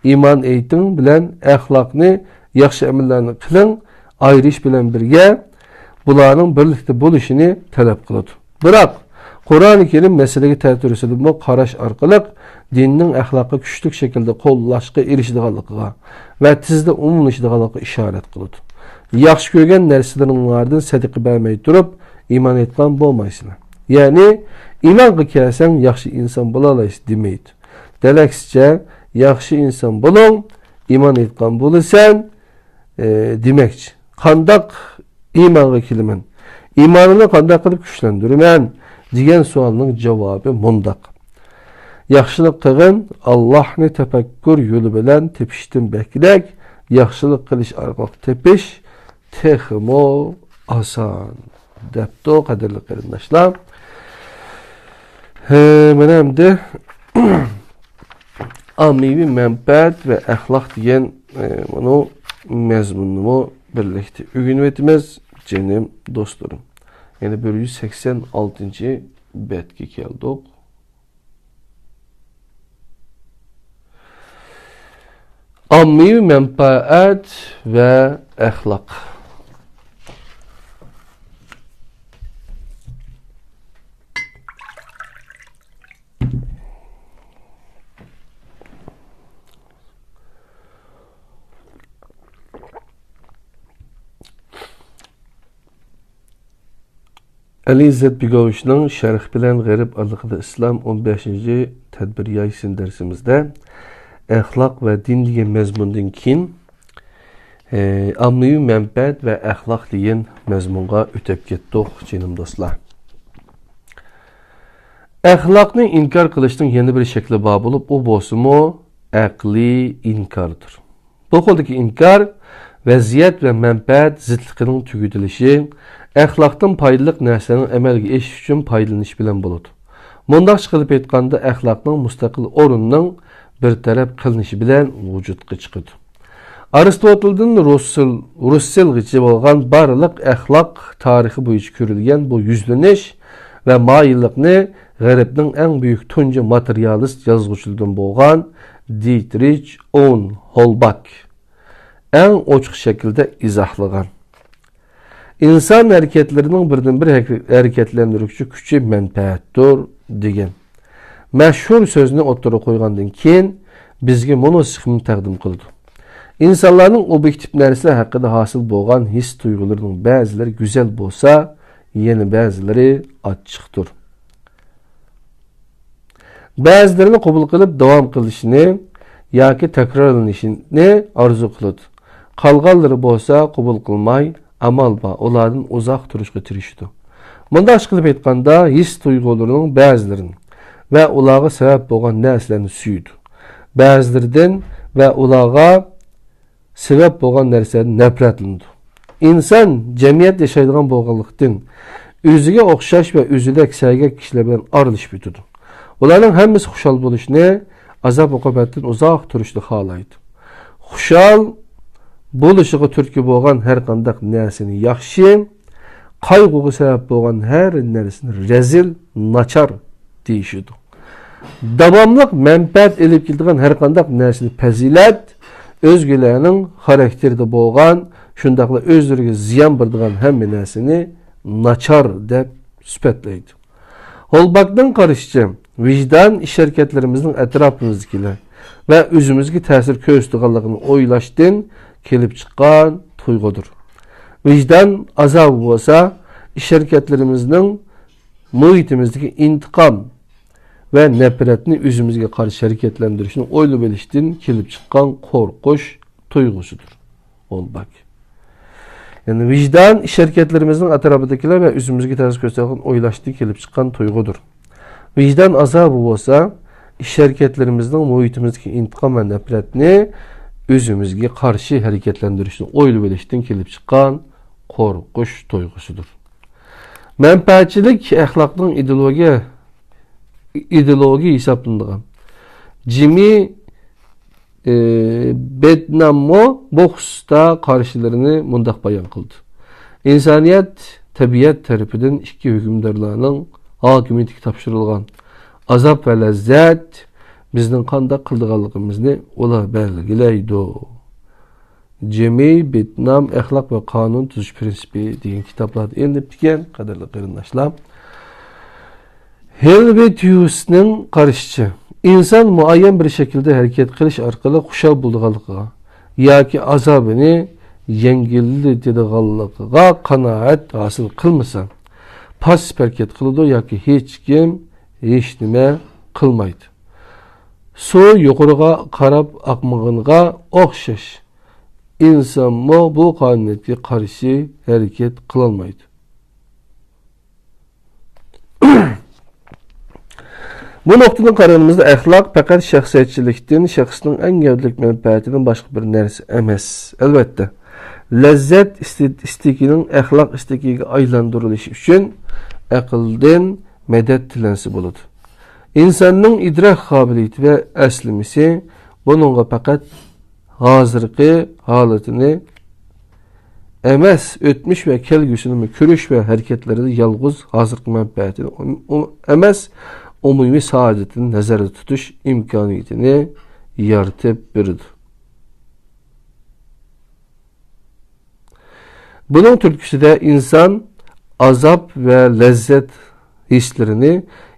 «ئىمان ئېيتىڭ» بىلەن «ئەخلاقنى، ياخشى ئەمەللەرنى قىلىڭ» ئايرىش بىلەن بىرگە، بۇلارنىڭ بىرلىكتە بولۇشىنى تەلەپ قىلىدۇ. بىراق، قۇرئانى كەرىم مەسىلىگە تەتۈرىسىدىمۇ قاراش ئارقىلىق دىننىڭ ئەخلاققا كۈچلۈك شەكىلدە قوللاشقا ئېرىشىدىغانلىقىغا ۋە تېزلا ئومۇملىشىدىغانلىقىغا ئىشارەت قىلىدۇ. ياخشى كۆرگەن نەرسىلىرىڭلاردىن سەدىقە بەرمەي تۇرۇپ، ئىمان ئېيتقان بولمايسىلەر. يەنى، «ئىمانغا كەلسەڭ، ياخشى ئىنسان بولالايسەن» دېمەيدۇ. دەلەكسىچە، «ياخشى ئىنسان بولۇڭ، ئىمان ئېيتقان بولىسەن» ئى، دېمەكچى. «قانداق ئىمانغا كېلىمەن؟ ئىمانىمنى قانداق قىلىپ كۈچلەندۈرىمەن؟» دېگەن سوئالنىڭ جاۋابى مۇنداق: ياخشىلىق قىلغىن، ئاللاھنى تەپەككۇر يولى بىلەن تېپىشتىن بەكرەك، ياخشىلىق قىلىش ئارقىلىق تېپىش تېخىمۇ ئاسان، دەپتۇ، قەدىرلىك قېرىنداشلار. ھە، مانا ئەمدى ئاممىۋى مەنپەئەت ۋە ئەخلاق دېگەن، ئە، مۇنۇ مەزمۇننىمۇ بىرلىكتە ئۆگىنىۋېتىمىز، جېنىم دوستلىرىم. يەنە بىر يۈز سەكسەن ئالتىنچى بەتكە كەلدۇق. ئاممىۋى مەنپەئەت ۋە ئەخلاق. ئەلى ئىززەت بېگوۋىچنىڭ شەرھى بىلەن غەرب ئارىلىقىدا ئىسلام ئون بەشىنچى تەدبىر يايسىن دەرسىمىزدە ئەخلاق ۋە دىن دېگەن مەزمۇندىن كېيىن، ئاممىۋى مەنپەئەت ۋە ئەخلاق دېگەن مەزمۇنغا ئۆتۈپ كەتتۇق، جېنىم دوستلار. ئەخلاقنى ئىنكار قىلىشنىڭ يەنە بىر شەكلى بار بولۇپ، ئۇ بولسىمۇ ئەقلىي ئىنكاردۇر. بۇ خىلدىكى ئىنكار ۋەزىيەت ۋە مەنپەئەت زىتلىقىنىڭ تۈگىتىلىشى، ئەخلاقتىن پايدىلىق نەرسىلەرنىڭ ئەمەلگە ئېشىش ئۈچۈن پايدىلىنىش بىلەن بولىدۇ. مۇنداقچە قىلىپ ئېيتقاندا، ئەخلاقنىڭ مۇستەقىل ئورنىنىڭ بىر تەرەپ قىلىنىشى بىلەن ۋۇجۇدقا چىقىدۇ. ئارستوتىلدىن رۇسسېل، رۇسسېلغىچە بولغان بارلىق ئەخلاق تارىخى بويىچە كۆرۈلگەن بۇ يۈزلىنىش ۋە مايىللىقنى غەربنىڭ ئەڭ بۈيۈك تۇنجى ماتېرىيالىست يازغۇچىلىرىدىن بولغان دىترىچ ئون ھولباك ئەڭ ئوچۇق شەكىلدە ئىزاھلىغان. ئىنسان ھەرىكەتلىرىنىڭ بىردىنبىر ھەرىكە-، ھەرىكەتلەندۈرگۈچى كۈچى مەنپەئەتتۇر، دېگەن مەشھۇر سۆزنى ئوتتۇرىغا قويغاندىن كېيىن، بىزگە مۇنۇ سىخىمنى تەقدىم قىلىدۇ. ئىنسانلارنىڭ ئوبيېكتىپ نەرسىلەر ھەققىدە ھاسىل بولغان ھېس تۇيغۇلىرىنىڭ بەزىلىرى گۈزەل بولسا، يەنە بەزىلىرى ئاچچىقتۇر. بەزىلىرىنى قوبۇل قىلىپ داۋام قىلىشىنى ياكى تەكرارلىنىشىنى ئارزۇ قىلىدۇ. قالغانلىرى بولسا قوبۇل قىلماي، ئامال بار ئۇلاردىن ئۇزاق تۇرۇشقا تىرىشىدۇ. مۇنداقچە قىلىپ ئېيتقاندا، ھېس تۇيغۇلىرىنىڭ بەزىلىرىنى ۋە ئۇلارغا سەۋەب بولغان نەرسىلەرنى سۆيىدۇ. بەزىلىرىدىن ۋە ئۇلارغا سەۋەب بولغان نەرسىدىن نەپرەتلىنىدۇ. ئىنسان جەمئىيەتتە ياشايدىغان بولغانلىقتىن، ئۆزىگە ئوخشاش ۋە ئۆزىدەك سەگەك كىشىلەر بىلەن ئارىلىشىپ ئۆتىدۇ. ئۇلارنىڭ ھەممىسى خۇشال بولۇشنى، ئازاب-ئوقۇبەتتىن ئۇزاق تۇرۇشنى خالايدۇ. خۇشال بولۇشىغا تۈرتكە بولغان ھەر قانداق نەرسىنى ياخشى، قايغۇغا سەۋەب بولغان ھەر نەرسىنى رەزىل، ناچار دېيىشىدۇ. داۋاملىق مەنپەئەت ئېلىپ كېلىدىغان ھەر قانداق نەرسىنى پەزىلەت، ئۆزگىلەرنىڭ خاراكتېرىدا بولغان، شۇنداقلا ئۆزلىرىگە زىيان بېرىدىغان ھەممە نەرسىنى ناچار دەپ سۈپەتلەيدۇ. ھولباكنىڭ قارىشىچە، ۋىجدان ئىش-ھەرىكەتلىرىمىزنىڭ ئەتراپىمىزدىكىلەر ۋە ئۆزىمىزگە تەسىر كۆرسىتىدىغانلىقىنى ئويلاشتىن كېلىپ چىققان تۇيغۇدۇر. ۋىجدان ئازابى بولسا، ئىش-ھەرىكەتلىرىمىزنىڭ مۇھىتىمىزدىكى ئىنتىقام ۋە نەپرەتنى ئۆزىمىزگە قارشى ھەرىكەتلەندۈرۈشنى ئويلىۋېلىشتىن كېلىپ چىققان قورقۇش تۇيغۇسىدۇر. ھولباك. يەنى ۋىجدان ئىش-ھەرىكەتلىرىمىزنىڭ ئەتراپىدىكىلەر ۋە ئۆزىمىزگە تەسىر كۆرسىتىدىغان ئويلاشتىن كېلىپ چىققان تۇيغۇدۇر. ۋىجدان ئازابى بولسا، ئىش-ھەرىكەتلىرىمىزنىڭ مۇھىتىمىزدىكى ئىنتىقام ۋە نەپرەتنى ئۆزىمىزگە قارشى ھەرىكەتلەندۈرۈشنى ئويلىۋېلىشتىن كېلىپ چىققان قورقۇش تۇيغۇسىدۇر. مەنپەئەتچىلىك ئەخلاقنىڭ ئىدېئولوگىيە، ئىدېئولوگىيە ھېسابلىنىدىغان جىمى، ئى، بېتناممۇ بۇ خۇسۇستا قارىشىلىرىنى مۇنداق بايان قىلدى: ئىنسانىيەت تەبىئەت تەرىپىدىن ئىككى ھۆكۈمدارلارنىڭ ھاكىمىيىتىگە تاپشۇرۇلغان. ئازاب ۋە لەززەت بىزنىڭ قانداق قىلىدىغانلىقىمىزنى ئۇلار بەلگىلەيدۇ. جىمى بېتنام ئەخلاق ۋە قانۇن تۈزۈش پىرىنسىپى دېگەن كىتابلاردا ئېلىنىپتىكەن، قەدىرلىك قېرىنداشلار. ھېلۋېتيۇسنىڭ قارىشىچە، ئىنسان مۇئەييەن بىر شەكىلدە ھەرىكەت قىلىش ئارقىلىق خۇشال بولىدىغانلىقىغا ياكى ئازابىنى يەڭگىللىتىدىغانلىقىغا قانائەت ھاسىل قىلمىسا، پاسسىپ ھەرىكەت قىلىدۇ ياكى ھېچكىم ھېچنېمە قىلمايدۇ. سۇ يۇقىرىغا قاراپ ئاقمىغىنىغا ئوخشاش، ئىنسانمۇ بۇ قانۇنىيەتكە قارشى ھەرىكەت قىلالمايدۇ. بۇ نۇقتىدىن قارىغىنىمىزدا، ئەخلاق پەقەت شەخسىيەتچىلىكتىن، شەخسنىڭ ئەڭ گەۋدىلىك مەنپەئەتىدىن باشقا بىر نەرسە ئەمەس. ئەلۋەتتە، لەززەت ئىستېتىكىنىڭ ئەخلاق ئىستېتىكىگە ئايلاندۇرۇلۇشى ئۈچۈن ئەقىلدىن مەدەت تىلەنسە بولىدۇ. ئىنساننىڭ ئىدراك قابىلىيىتى ۋە ئەسلىمىسى بۇنىڭغا پەقەت ھازىرقى ھالىتىنى ئەمەس، ئۆتمۈش ۋە كەلگۈسىنىمۇ كۆرۈش ۋە ھەرىكەتلىرىدە يالغۇز ھازىرقى مەنپەئەتىنى ئۇم-، ئۇم-، ئەمەس، ئومۇمىي سائادىتىنى نەزەردە تۇتۇش ئىمكانىيىتىنى يارىتىپ بېرىدۇ. بۇنىڭ تۈرتكىسىدە ئىنسان ئازاب ۋە لەززەت ھېسلىرىنى،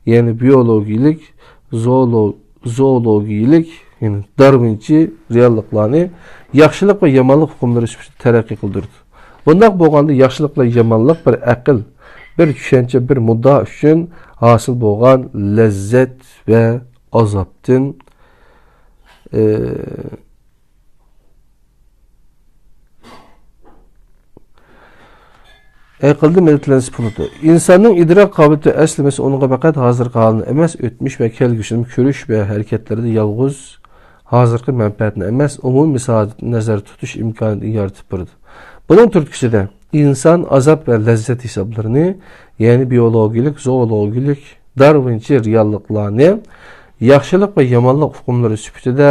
يەنى بىيولوگىيىلىك، زولو-، زولوگىيىلىك، يەنى دارۋىنچى رېئاللىقلارنى ياخشىلىق ۋە يامانلىق ئۇقۇملىرى سۈپىتىدە تەرەققىي قىلدۇرىدۇ. بۇنداق بولغاندا ياخشىلىق بىلەن يامانلىق بىر ئەقىل، بىر چۈشەنچە، بىر مۇددىئا ئۈچۈن ھاسىل بولغان لەززەت ۋە ئازابتىن، ئى، ئەقىلدىن مەدەتلەنسە بولىدۇ. ئىنساننىڭ ئىدراك قابىلىيىتى ئەسلىمىسى ئۇنىڭغا پەقەت ھازىرقى ھالىنى ئەمەس، ئۆتمۈش ۋە كەلگۈسىنى كۆرۈش ۋە ھەرىكەتلىرىدە يالغۇز ھازىرقى مەنپەئەتنى ئەمەس، ئومۇمىي سائادەتنى نەزەردە تۇتۇش ئىمكانىيىتىنى يارىتىپ بېرىدۇ. بۇنىڭ تۈرتكىسىدە، ئىنسان ئازاب ۋە لەززەت ھېسابلىرىنى، يەنى بىيولوگىيەلىك، زوولوگىيەلىك، دارۋىنچە رېئاللىقلارنى ياخشىلىق ۋە يامانلىق ئۇقۇملىرى سۈپىتىدە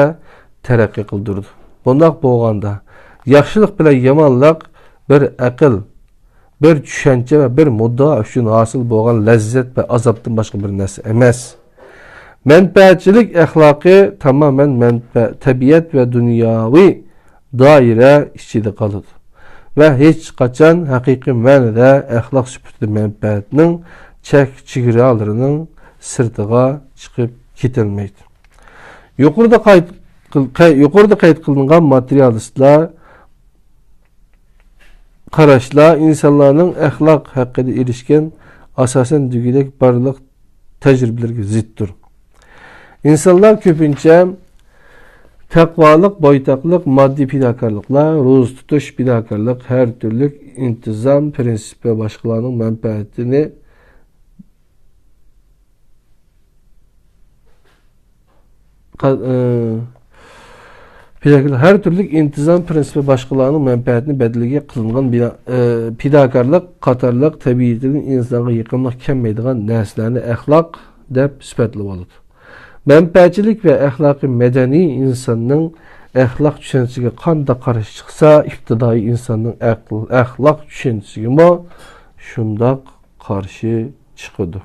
تەرەققىي قىلدۇرىدۇ. بۇنداق بولغاندا، ياخشىلىق بىلەن يامانلىق بىر ئەقىل، بىر چۈشەنچە ۋە بىر مۇددىئا ئۈچۈن ھاسىل بولغان لەززەت ۋە ئازابتىن باشقا بىر نەرسە ئەمەس. مەنپەئەتچىلىك ئەخلاقى تامامەن مەنپە-، تەبىئەت ۋە دۇنياۋى دائىرە ئىچىدە قالىدۇ ۋە ھېچقاچان ھەقىقىي مەنىدە ئەخلاق سۈپىتىدە مەنپەئەتنىڭ چەك چېگرالىرىنىڭ سىرتىغا چىقىپ كېتەلمەيدۇ. يۇقىرىدا قايت قىل-، قەي-، يۇقىرىدا قەيت قىلىنغان ماتېرىيالىستلار، قاراشلار ئىنسانلارنىڭ ئەخلاق ھەققىدە ئېرىشكەن ئاساسەن دېگۈدەك بارلىق تەجرىبىلىرىگە زىتتۇر. ئىنسانلار كۆپىنچە تەقۋالىق، بويتاقلىق، ماددىي پىداكارلىقلار، روزا تۇتۇش، پىداكارلىق، ھەر تۈرلۈك ئىنتىزام، پىرىنسىپ ۋە باشقىلارنىڭ مەنپەئەتىنى قا-، ئى، پىداكارلىق، ھەر تۈرلۈك ئىنتىزام پىرىنسىپى باشقىلارنىڭ مەنپەئەتىنى بەدىلىگە قىلىنغان بىنا-، ئى، پىداكارلىق قاتارلىق تەبىئىتىدىن ئىنسانغا يېقىملىق كەلمەيدىغان نەرسىلەرنى ئەخلاق دەپ سۈپەتلىۋالىدۇ. مەنپەئەتچىلىك ۋە ئەخلاقىي مەدەنىي ئىنساننىڭ ئەخلاق چۈشەنچىسىگە قانداق قارشى چىقسا، ئىپتىدائىي ئىنساننىڭ ئەقىل-، ئەخلاق چۈشەنچىسىگىمۇ شۇنداق قارشى چىقىدۇ.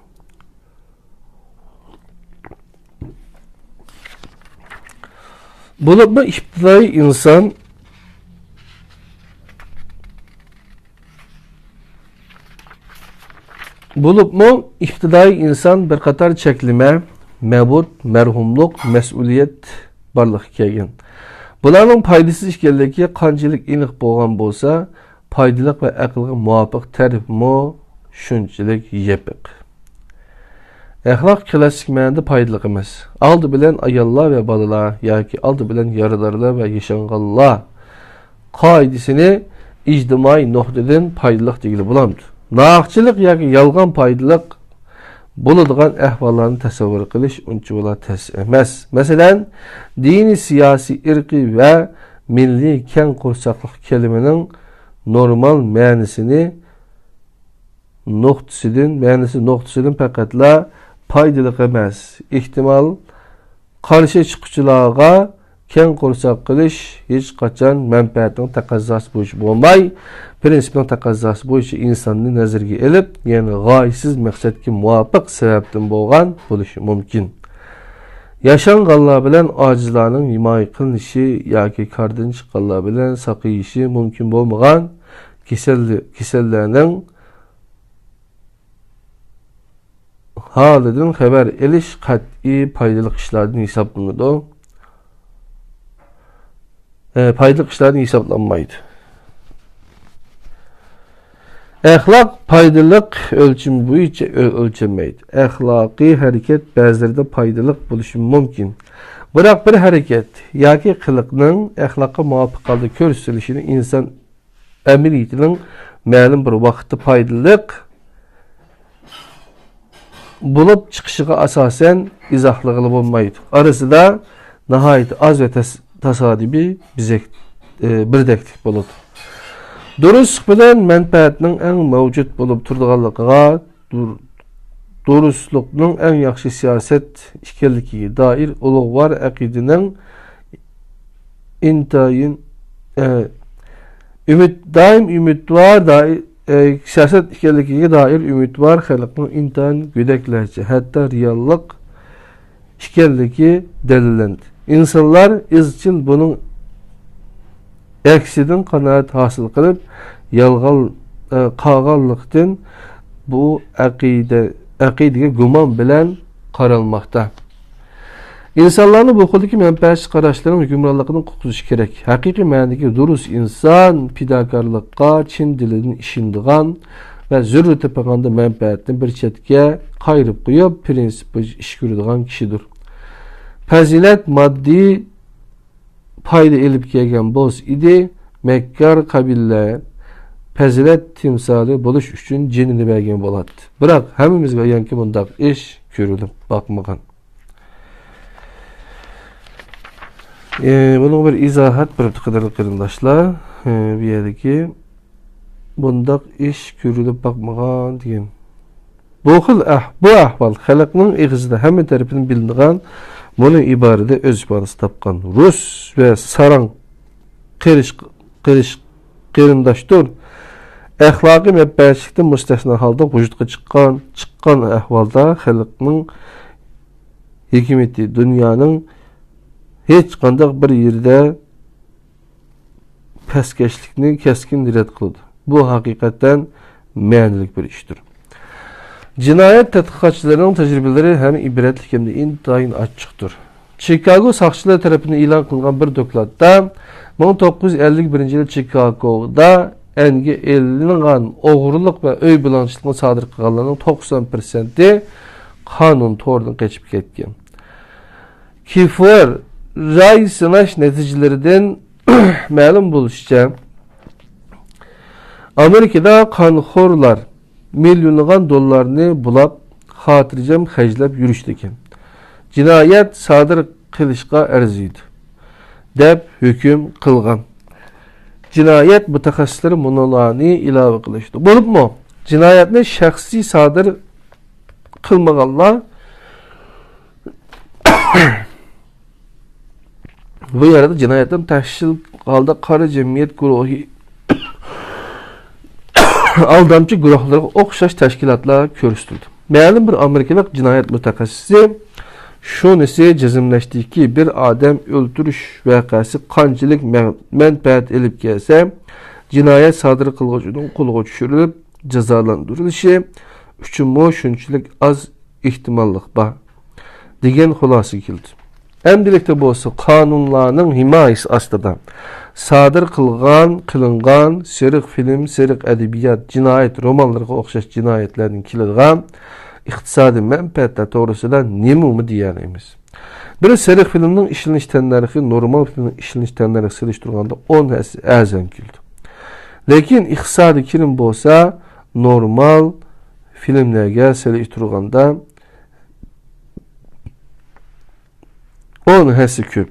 بولۇپمۇ ئىپتىدائىي ئىنسان، بولۇپمۇ ئىپتىدائىي ئىنسان بىر قاتار چەكلىمە، مەبۇت، مەرھۇملۇق، مەسئۇلىيەت بارلىققا كەلگەن. بۇلارنىڭ پايدىسىز ئىكەنلىكى قانچىلىك ئېنىق بولغان بولسا، پايدىلىق ۋە ئەقىلگە مۇۋاپىق تەرىپىمۇ شۇنچىلىك يېپىق. ئەخلاق كلاسسىك مەنىدە پايدىلىق ئەمەس. ئالدى بىلەن ئاياللار ۋە بالىلار ياكى ئالدى بىلەن يارىدارلار ۋە ياشانغانلار قائىدىسىنى ئىجتىمائىي نۇقتىدىن پايدىلىق دېگىلى بولامدۇ؟ ناھەقچىلىك ياكى يالغان پايدىلىق بولىدىغان ئەھۋاللارنى تەسەۋۋۇر قىلىش ئۇنچىۋالا تەس ئەمەس. مەسىلەن، دىنىي، سىياسىي، ئىرقىي ۋە مىللىي كەڭ قورساقلىق كەلىمىنىڭ نورمال مەنىسىنى نۇقتىسىدىن، مەنىسى نۇقتىسىدىن پەقەتلا پايدىلىق ئەمەس. ئېھتىمال، قارشى چىققۇچىلارغا كەڭ قورساق قىلىش ھېچقاچان مەنپەئەتنىڭ تەقەززاسى بويىچە بولماي، پىرىنسىپنىڭ تەقەززاسى بويىچە ئىنساننى نەزەرگە ئېلىپ، يەنى غايىسىز مەقسەتكە مۇۋاپىق سەۋەبتىن بولغان بولۇشى مۇمكىن. ياشانغانلار بىلەن ئاجىزلارنىڭ ھىمايە قىلىنىشى ياكى كاردىن چىققانلار بىلەن ساقىيىشى مۇمكىن بولمىغان كېسەل-، كېسەللەرنىڭ ھالىدىن خەۋەر ئېلىش قەتئىي پايدىلىق ئىشلاردىن ھېسابلىنىدۇ. ئە، پايدىلىق ئىشلاردىن ھېسابلانمايدۇ. ئەخلاق پايدىلىق ئۆلچىمى بويىچە ئۆ-، ئۆلچەنمەيدۇ. ئەخلاقىي ھەرىكەت بەزىلىرىدە پايدىلىق بولۇشى مۇمكىن. بىراق بىر ھەرىكەت ياكى قىلىقنىڭ ئەخلاققا مۇۋاپىق ھالدا كۆرسىتىلىشىنى ئىنسان ئەمەلىيىتىنىڭ مەلۇم بىر ۋاقىتتا پايدىلىق بولۇپ چىقىشىغا ئاساسەن ئىزاھلىغىلى بولمايدۇ. ئارىسىدا ناھايىتى ئاز ۋە تەس-، تاسادىپىي بىزەك-، ئى، بىردەكلىك بولىدۇ. دۇرۇسلۇق بىلەن مەنپەئەتنىڭ ئەڭ مەۋجۇت بولۇپ تۇرىدىغانلىقىغا، دۇر-، دۇرۇسلۇقنىڭ ئەڭ ياخشى سىياسەت ئىكەنلىكىگە دائىر ئۇلۇغۋار ئەقىدىنىڭ ئىنتايىن، ئە، ئۈمىد، دائىم ئۈمىدۋار دائىر، ئە، سىياسەت ئىكەنلىكىگە دائىر ئۈمىدۋار خەلقنىڭ ئىنتايىن گۆدەكلەرچە، ھەتتا رېئاللىق ئىكەنلىكى دەلىللەندى. ئىنسانلار ئىزچىل بۇنىڭ ئەكسىدىن قانائەت ھاسىل قىلىپ، يالغان، ئە، قالغانلىقتىن، بۇ ئەقىدە، ئەقىدىگە گۇمان بىلەن قارالماقتا. ئىنسانلارنى بۇ خىلدىكى مەنپەئەتچى قاراشلىرىنىڭ ھۆكۈمرانلىقىدىن قۇتقۇزۇش كېرەك. ھەقىقىي مەنىدىكى دۇرۇس ئىنسان پىداكارلىققا چىن دىلىدىن ئىشىنىدىغان، ۋە زۆرۈر تېپىغاندا مەنپەئەتنى بىر چەتكە قايرىپ قويۇپ، پىرىنسىپ بويىچە ئىش كۆرىدىغان كىشىدۇر. پەزىلەت ماددىي پايدا ئېلىپ كەلگەن بولسا ئىدى، مەككار قەبىلىلەر پەزىلەت تىمسالى بولۇش ئۈچۈن جېنىنى بەرگەن بولاتتى. بىراق، ھەممىمىزگە ئايانكى، بۇنداق ئىش كۆرۈلۈپ باقمىغان. ئى، بۇنىڭغا بىر ئىزاھات بېرىپتۇ، قەدىرلىك قېرىنداشلار. ئى، بۇ يەردىكى، بۇنداق ئىش كۆرۈلۈپ باقمىغان دېگەن. بۇ خىل ئەھ-، بۇ ئەھۋال خەلقنىڭ ئېغىزىدا ھەممە تەرىپىدىن بىلىنىدىغان، بۇنىڭ ئىبارىدە ئۆز ئىپادىسىنى تاپقان رۇس ۋە ساراڭ قېرىش-، قېرىش-، قېرىنداشتۇر. ئەخلاقىي مەنپەئەتچىلىكتىن مۇستەسنا ھالدا ۋۇجۇدقا چىققان، چىققان ئەھۋالدا خەلقنىڭ ھېكمىتى دۇنيانىڭ ھېچقانداق بىر يېرىدە پەسكەشلىكنى كەسكىن رەت قىلىدۇ. بۇ ھەقىقەتەن مەنىلىك بىر ئىشتۇر. جىنايەت تەتقىقاتچىلىرىنىڭ تەجرىبىلىرى ھەم ئىبرەتلىك، ھەم ئىنتايىن ئاچچىقتۇر. چىكاگو ساقچىلىرى تەرىپىدىن ئېلان قىلىنغان بىر دوكلاتتا مىڭ توققۇز يۈز ئەللىك بىرىنچى يىلى چىكاگودا ئەنگە ئېلىنغان ئوغرىلىق ۋە ئۆي بۇلاڭچىلىقىنى سادىر قىلغانلارنىڭ توقسان پىرسەنتى قانۇن تورىدىن قېچىپ كەتكەن. كىفور راي سىناش نەتىجىلىرىدىن مەلۇم بولۇشىچە، ئامېرىكىدا قانخورلار مىليونلىغان دوللارنى بۇلاپ، خاتىرجەم خەجلەپ يۈرۈشىدىكەن. جىنايەت سادىر قىلىشقا ئەرزىيدۇ، دەپ ھۆكۈم قىلغان. جىنايەت مۇتەخەسسىسلىرى مۇنۇلارنى ئىلاۋە قىلىشتى. بولۇپمۇ، جىنايەتنى شەخسىي سادىر قىلمىغانلار بۇ يەردە جىنايەتنىڭ تەھشىل ھالدا قارا جەمئىيەت گۇرۇھى، ئالدامچى گۇرۇھلىرىغا ئوخشاش تەشكىلاتلار كۆرسىتىلدى. مەلۇم بىر ئامېرىكىلىق جىنايەت مۇتەخەسسىسى شۇنىسى جەزملەشتىكى، بىر ئادەم ئۆلتۈرۈش ۋەقەسى قانچىلىك مە-، مەنپەئەت ئېلىپ كەلسە، جىنايەت سادىر قىلغۇچىنىڭ قولغا چۈشۈرۈلۈپ جازالاندۇرۇلۇشى ئۈچۈنمۇ شۇنچىلىك ئاز ئېھتىماللىق بار، دېگەن خۇلاسىگە كېلدى. ئەمدىلىكتە بولسا قانۇنلارنىڭ ھىمايىسى ئاستىدا سادىر قىلغان، قىلىنغان سېرىق فىلىم، سېرىق ئەدەبىيات، جىنايەت رومانلىرىغا ئوخشاش جىنايەتلەردىن كېلىدىغان ئىقتىسادىي مەنپەئەتلەر توغرىسىدا نېمىمۇ دېيەلەيمىز؟ بىر سېرىق فىلىمنىڭ ئىشلىنىش تەننەرخى نورمال فىلىمنىڭ ئىشلىنىش تەننەرخى سېلىشتۇرغاندا ئون ھەسسە ئەرزان كېلىدۇ. لېكىن ئىقتىسادىي كىرىم بولسا نورمال فىلىملەرگە سېلىشتۇرغاندا ئون ھەسسە كۆپ.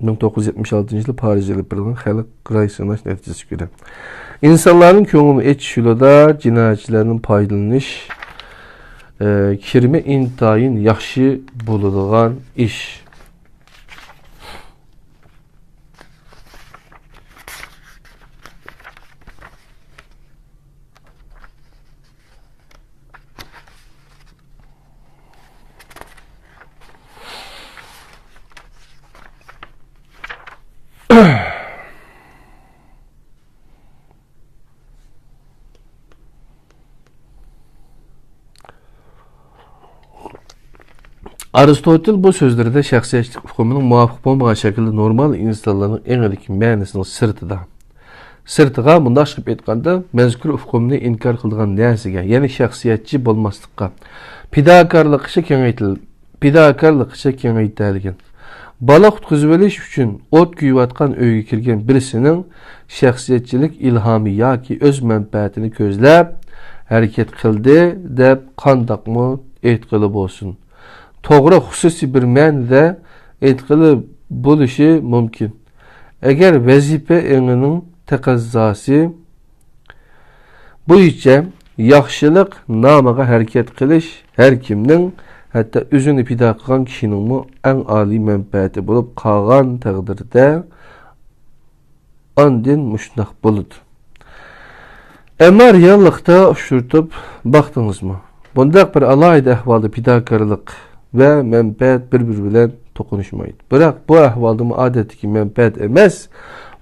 مىڭ توققۇز يۈز يەتمىش ئالتىنچى يىلى پارىژدا ئېلىپ بېرىلغان خەلق راي سىناش نەتىجىسىگە كۆرە، ئىنسانلارنىڭ كۆڭلىنى ئېچىش يولىدا جىنايەتچىلەرنىڭ پايدىلىنىش، ئە، كىرىمى ئىنتايىن ياخشى بولىدىغان ئىش. ئارستوتېل بۇ سۆزلىرىدە شەخسىيەتچىلىك ئۇقۇمىنىڭ مۇۋاپىق بولمىغان شەكىلدە نورمال ئىنسانلارنىڭ ئېڭىدىكى مەنىسىنىڭ سىرتىدا، سىرتىغا، مۇنداقچە قىلىپ ئېيتقاندا، مەزكۇر ئۇقۇمنى ئىنكار قىلىدىغان نەرسىگە، يەنى شەخسىيەتچى بولماسلىققا، پىداكارلىققىچە كېڭەيتىل-، پىداكارلىققىچە كېڭەيتەلىگەن. بالا قۇتقۇزۇۋېلىش ئۈچۈن ئوت كۆيۈۋاتقان ئۆيگە كىرگەن بىرسىنىڭ شەخسىيەتچىلىك ئىلھامى ياكى ئۆز مەنپەئەتىنى كۆزلەپ ھەرىكەت قىلدى دەپ قانداقمۇ ئېيتقىلى بولسۇن؟ توغرا، خۇسۇسىي بىر مەنىدە ئېيتقىلى بولۇشى مۇمكىن. ئەگەر ۋەزىپە ئېڭىنىڭ تەقەززاسى بويىچە ياخشىلىق نامىغا ھەرىكەت قىلىش ھەر كىمنىڭ، ھەتتا ئۆزىنى پىدا قىلغان كىشىنىڭمۇ ئەڭ ئالىي مەنپەئەتى بولۇپ قالغان تەقدىردە، ئاندىن مۇشۇنداق بولىدۇ. ئەمما رېئاللىقتا ئۇچرىتىپ باقتىڭىزمۇ؟ بۇنداق بىر ئالاھىدە ئەھۋالدا پىداكارلىق ۋە مەنپەئەت بىر-بىرى بىلەن توقۇنۇشمايدۇ. بىراق بۇ ئەھۋالدىمۇ ئادەتتىكى مەنپەئەت ئەمەس،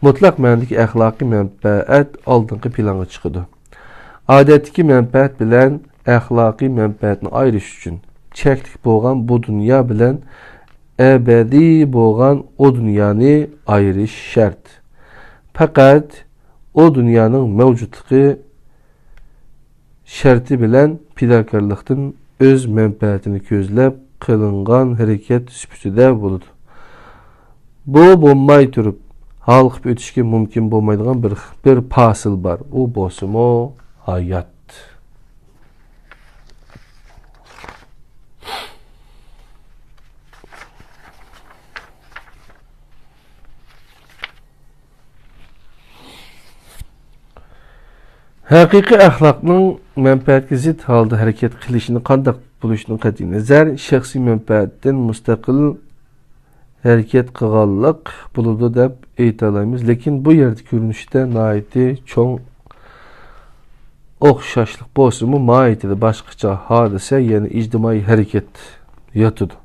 مۇتلەق مەنىدىكى ئەخلاقىي مەنپەئەت ئالدىنقى پىلانغا چىقىدۇ. ئادەتتىكى مەنپەئەت بىلەن ئەخلاقىي مەنپەئەتنى ئايرىش ئۈچۈن، چەكلىك بولغان بۇ دۇنيا بىلەن ئەبەدىي بولغان ئۇ دۇنيانى ئايرىش شەرت. پەقەت ئۇ دۇنيانىڭ مەۋجۇتلۇقى شەرتى بىلەن پىداكارلىقتىن ئۆز مەنپەئەتىنى كۆزلەپ قىلىنغان ھەرىكەت سۈپىتىدە بولىدۇ. بۇ بولماي تۇرۇپ، ھالقىپ ئۆتۈشكە مۇمكىن بولمايدىغان بىر، بىر پاسىل بار. ئۇ بولسىمۇ ھايات. ھەقىقىي ئەخلاقنىڭ مەنپەئەتكە زىت ھالدا ھەرىكەت قىلىشىنى قانداق بولۇشىدىن قەتئىينەزەر، شەخسىي مەنپەئەتتىن مۇستەقىل ھەرىكەت قىلغانلىق بولىدۇ دەپ ئېيتالايمىز، لېكىن بۇ يەردە كۆرۈنۈشتە ناھايىتى چوڭ ئوخشاشلىق بولسىمۇ، ماھىيىتىدە باشقىچە ھادىسە، يەنى ئىجتىمائىي ھەرىكەت ياتىدۇ.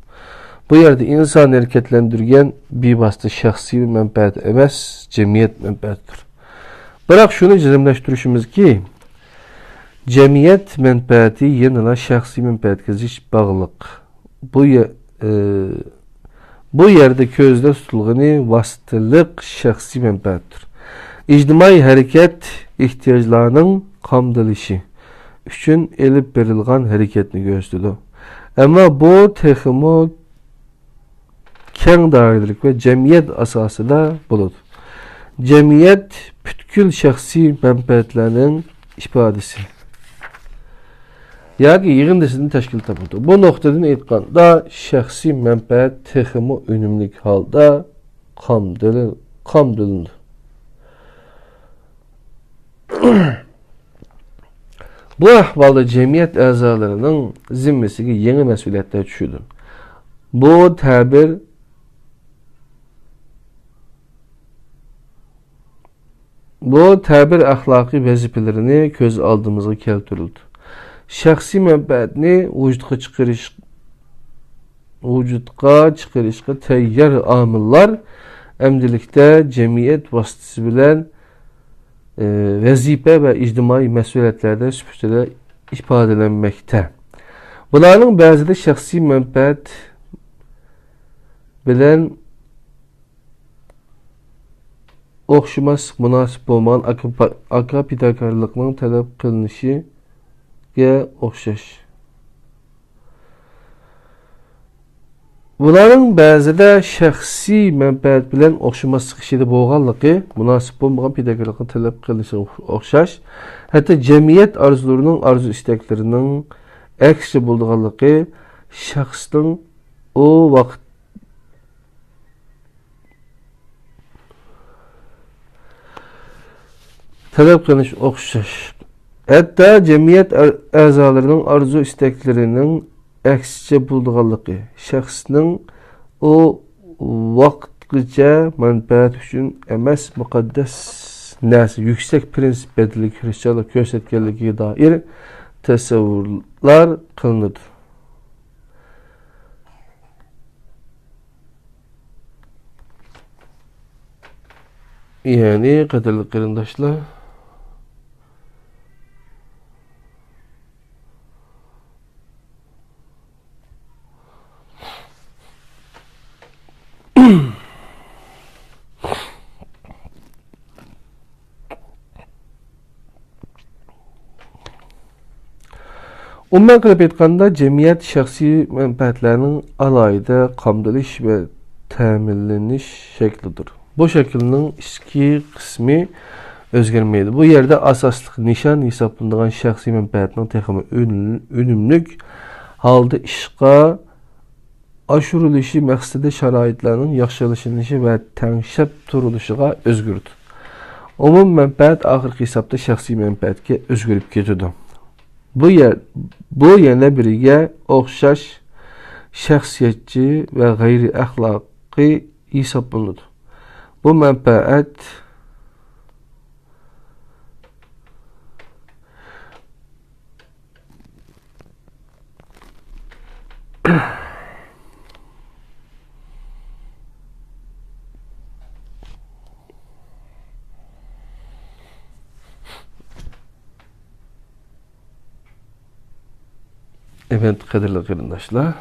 بۇ يەردە ئىنسان ھەرىكەتلەندۈرگەن بىۋاسىتە شەخسىي مەنپەئەت ئەمەس، جەمئىيەت مەنپەئەتىدۇر. بىراق شۇنى جەزملەشتۈرۈشىمىزكى، جەمئىيەت مەنپەئەتى يەنىلا شەخسىي مەنپەئەتكە زىچ باغلىق. بۇ يە-، ئى، بۇ يەردە كۆزدە تۇتۇلغىنى ۋاسىتىلىق شەخسىي مەنپەئەتتۇر. ئىجتىمائىي ھەرىكەت ئېھتىياجلارنىڭ قامدىلىشى ئۈچۈن ئېلىپ بېرىلغان ھەرىكەتنى كۆرسىتىدۇ. ئەمما بۇ تېخىمۇ كەڭ دائىرىلىك ۋە جەمئىيەت ئاساسىدا بولىدۇ. جەمئىيەت پۈتكۈل شەخسىي مەنپەئەتلەرنىڭ ئىپادىسى ياكى يىغىندىسىدىن تەشكىل تاپىدۇ. بۇ نۇقتىدىن ئېيتقاندا، شەخسىي مەنپەئەت تېخىمۇ ئۈنۈملۈك ھالدا قامدىلى-، قامدىلىنىدۇ. بۇ ئەھۋالدا جەمئىيەت ئەزالىرىنىڭ زىممىسىگە يېڭى مەسئۇلىيەتلەر چۈشىدۇ. بۇ تەبىر، بۇ تەبىر ئەخلاقىي ۋەزىپىلىرىنى كۆز ئالدىمىزغا كەلتۈرۈلدى. شەخسىي مەنپەئەتنى ۋۇجۇدقا چىقىرىش، ۋۇجۇدقا چىقىرىشقا تەييار ئامىللار ئەمدىلىكتە جەمئىيەت ۋاسىتىسى بىلەن، ئى، ۋەزىپە ۋە ئىجتىمائىي مەسئۇلىيەتلەردە سۈپىتىدە ئىپادىلەنمەكتە. بۇلارنىڭ بەزىدە شەخسىي مەنپەئەت بىلەن ئوخشىماسلىق، مۇناسىپ بولمىغان ئاكا، ئاكا پىداكارلىقنىڭ تەلەپ قىلىنىشىگە ئوخشاش. بۇلارنىڭ بەزىدە شەخسىي مەنپەئەت بىلەن ئوخشىماسلىق ئىچىدە بولغانلىقى، مۇناسىپ بولمىغان پىداكارلىقنىڭ تەلەپ قىلىنىشىغا ئوخشاش، ھەتتا جەمئىيەت ئارزۇلىرىنىڭ، ئارزۇ ئىستەكلىرىنىڭ ئەكسىچە بولىدىغانلىقى، شەخسنىڭ ئۇ ۋاقىت تەلەپ قىلىنىش ئوخشاش. ھەتتا جەمئىيەت ئە-، ئەزالىرىنىڭ ئارزۇ ئىستەكلىرىنىڭ ئەكسىچە بولىدىغانلىقى، شەخسنىڭ ئۇ ۋاقىتقىچە مەنپەئەت ئۈچۈن ئەمەس، مۇقەددەس نەرسە، يۈكسەك پىرىنسىپ بەدىلىگە كۈرەشچانلىق كۆرسەتكەنلىكىگە دائىر تەسەۋۋۇرلار قىلىنىدۇ. يەنى، قەدىرلىك قېرىنداشلار، ئومۇمەن قىلىپ ئېيتقاندا، جەمئىيەت شەخسىي مەنپەئەتلەرنىڭ ئالاھىدە قامدىلىش ۋە تەمىنلىنىش شەكلىدۇر. بۇ شەكىلنىڭ ئىچكى قىسمى ئۆزگەرمەيدۇ. بۇ يەردە ئاساسلىق نىشان ھېسابلىنىدىغان شەخسىي مەنپەئەتنىڭ تېخىمۇ ئۈن-، ئۈنۈملۈك ھالدا ئىشقا ئاشۇرۇلۇشى مەقسىتىدە شارائىتلارنىڭ ياخشىلىشىشى ۋە تەڭشەپ تۇرۇلۇشىغا ئۆزگىرىدۇ. ئومۇمىي مەنپەئەت ئاخىرقى ھېسابتا شەخسىي مەنپەئەتكە ئۆزگىرىپ كېتىدۇ. بۇ يە-، بۇ يەنە بىرىگە ئوخشاش شەخسىيەتچى ۋە غەيرىي ئەخلاقىي ھېسابلىنىدۇ. بۇ مەنپەئەت ئەۋەت، قەدىرلىك قېرىنداشلار.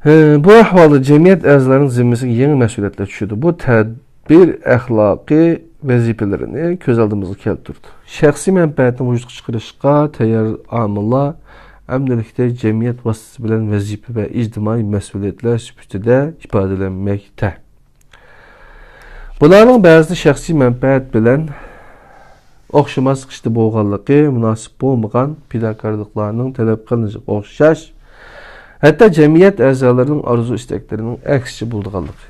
بۇ ئەھۋالدا جەمئىيەت ئەزالىرىنىڭ زىممىسىگە يېڭى مەسئۇلىيەتلەر چۈشىدۇ. بۇ تەدبىر ئەخلاقىي ۋەزىپىلىرىنى كۆز ئالدىمىزغا كەلتۈرىدۇ. شەخسىي مەنپەئەتنى ۋۇجۇدقا چىقىرىشقا تەييار ئامىللار ئەمدىلىكتە جەمئىيەت ۋاسىتىسى بىلەن ۋەزىپە ۋە ئىجتىمائىي مەسئۇلىيەتلەر سۈپىتىدە ئىپادىلەنمەكتە. بۇلارنىڭ بەزىسى شەخسىي مەنپەئەت بىلەن ئوخشىماس قىشتا بولغانلىقى، مۇناسىپ بولمىغان پىداكارلىقلارنىڭ تەلەپ قىلىنىشىغا ئوخشاش، ھەتتا جەمئىيەت ئەزالىرىنىڭ ئارزۇ-ئىستەكلىرىنىڭ ئەكسىچە بولىدىغانلىقى،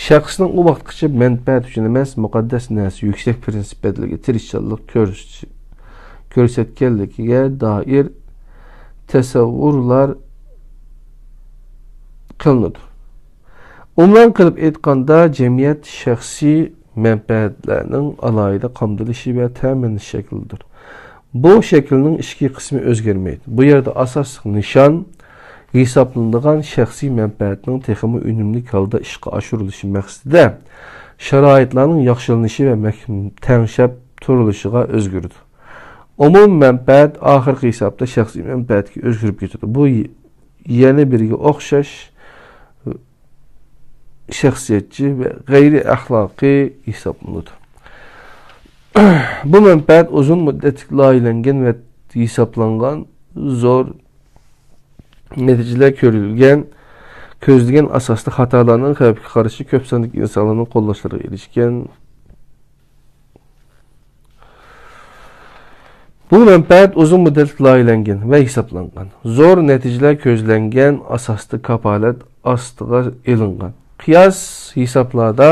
شەخسنىڭ ئۇ ۋاقىتقىچە مەنپەئەت ئۈچۈن ئەمەس، مۇقەددەس نەرسە، يۈكسەك پىرىنسىپەتلىككە تىرىشچانلىق كۆرس-، كۆرسەتكەنلىكىگە دائىر تەسەۋۋۇرلار قىلىنىدۇ. ئومۇمەن قىلىپ ئېيتقاندا، جەمئىيەت شەخسىي مەنپەئەتلەرنىڭ ئالاھىدە قامدىلىشى ۋە تەمىنلىنىش شەكلىدۇر. بۇ شەكىلنىڭ ئىچكى قىسمى ئۆزگەرمەيدۇ. بۇ يەردە ئاساسلىق نىشان ھېسابلىنىدىغان شەخسىي مەنپەئەتنىڭ تېخىمۇ ئۈنۈملۈك ھالدا ئىشقا ئاشۇرۇلۇشى مەقسىتىدە شارائىتلارنىڭ ياخشىلىنىشى ۋە مەھكىم تەڭشەپ تۇرۇلۇشىغا ئۆزگىرىدۇ. ئومۇمىي مەنپەئەت ئاخىرقى ھېسابتا شەخسىي مەنپەئەتكە ئۆزگىرىپ كېتىدۇ. بۇ ي-، يەنە بىرىگە ئوخشاش شەخسىيەتچى ۋە غەيرىي ئەخلاقىي ھېسابلىنىدۇ. بۇ مەنپەئەت ئۇزۇن مۇددەتلىك لايىھەلەنگەن ۋە ھېسابلانغان، زور نەتىجىلەر كۆرۈلگەن، كۆزلىگەن ئاساستا خاتالارنىڭ خەۋپىگە قارشى كۆپ ساندىكى ئىنسانلارنىڭ قوللاشلىرىغا ئېرىشكەن. بۇ مەنپەئەت ئۇزۇن مۇددەتلىك لايىھەلەنگەن ۋە ھېسابلانغان، زور نەتىجىلەر كۆزلەنگەن ئاساستا كاپالەت ئاستىغا ئېلىنغان. قىياس ھېسابلاردا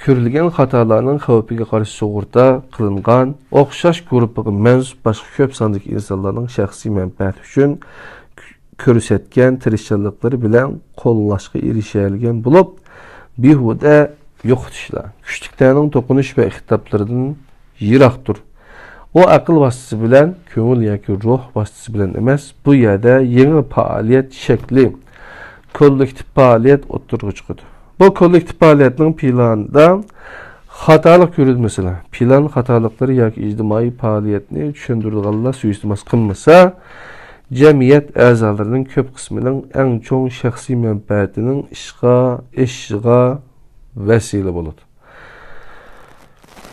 كۆرۈلگەن خاتالارنىڭ خەۋپىگە قارشى سۇغۇرتا قىلىنغان، ئوخشاش گۇرۇپپىغا مەنسۇپ باشقا كۆپ ساندىكى ئىنسانلارنىڭ شەخسىي مەنپەئەتى ئۈچۈن كۆرسەتكەن تىرىشچانلىقلىرى بىلەن قوللاشقا ئېرىشەلىگەن بولۇپ، بىھۇدە يوقىتىشلار، كۈچلۈكلەرنىڭ توقۇنۇش ۋە خىتابلىرىدىن يىراقتۇر. ئۇ ئەقىل ۋاسىتىسى بىلەن كۆڭۈل ياكى روھ ۋاسىتىسى بىلەن ئەمەس، بۇ يەردە يېڭى پائالىيەت شەكلى، كوللېكتىپ پائالىيەت ئوتتۇرىغا چىقىدۇ. بۇ كوللېكتىپ پائالىيەتنىڭ پىلانىدا خاتالىق كۆرۈلمىسىلا، پىلان خاتالىقلىرى ياكى ئىجتىمائىي پائالىيەتنى چۈشەندۈرىدىغانلار سۇيىستېمال قىلمىسا، جەمئىيەت ئەزالىرىنىڭ كۆپ قىسمىنىڭ ئەڭ چوڭ شەخسىي مەنپەئەتىنىڭ ئىشقا ئېشىشىغا ۋەسىلە بولىدۇ.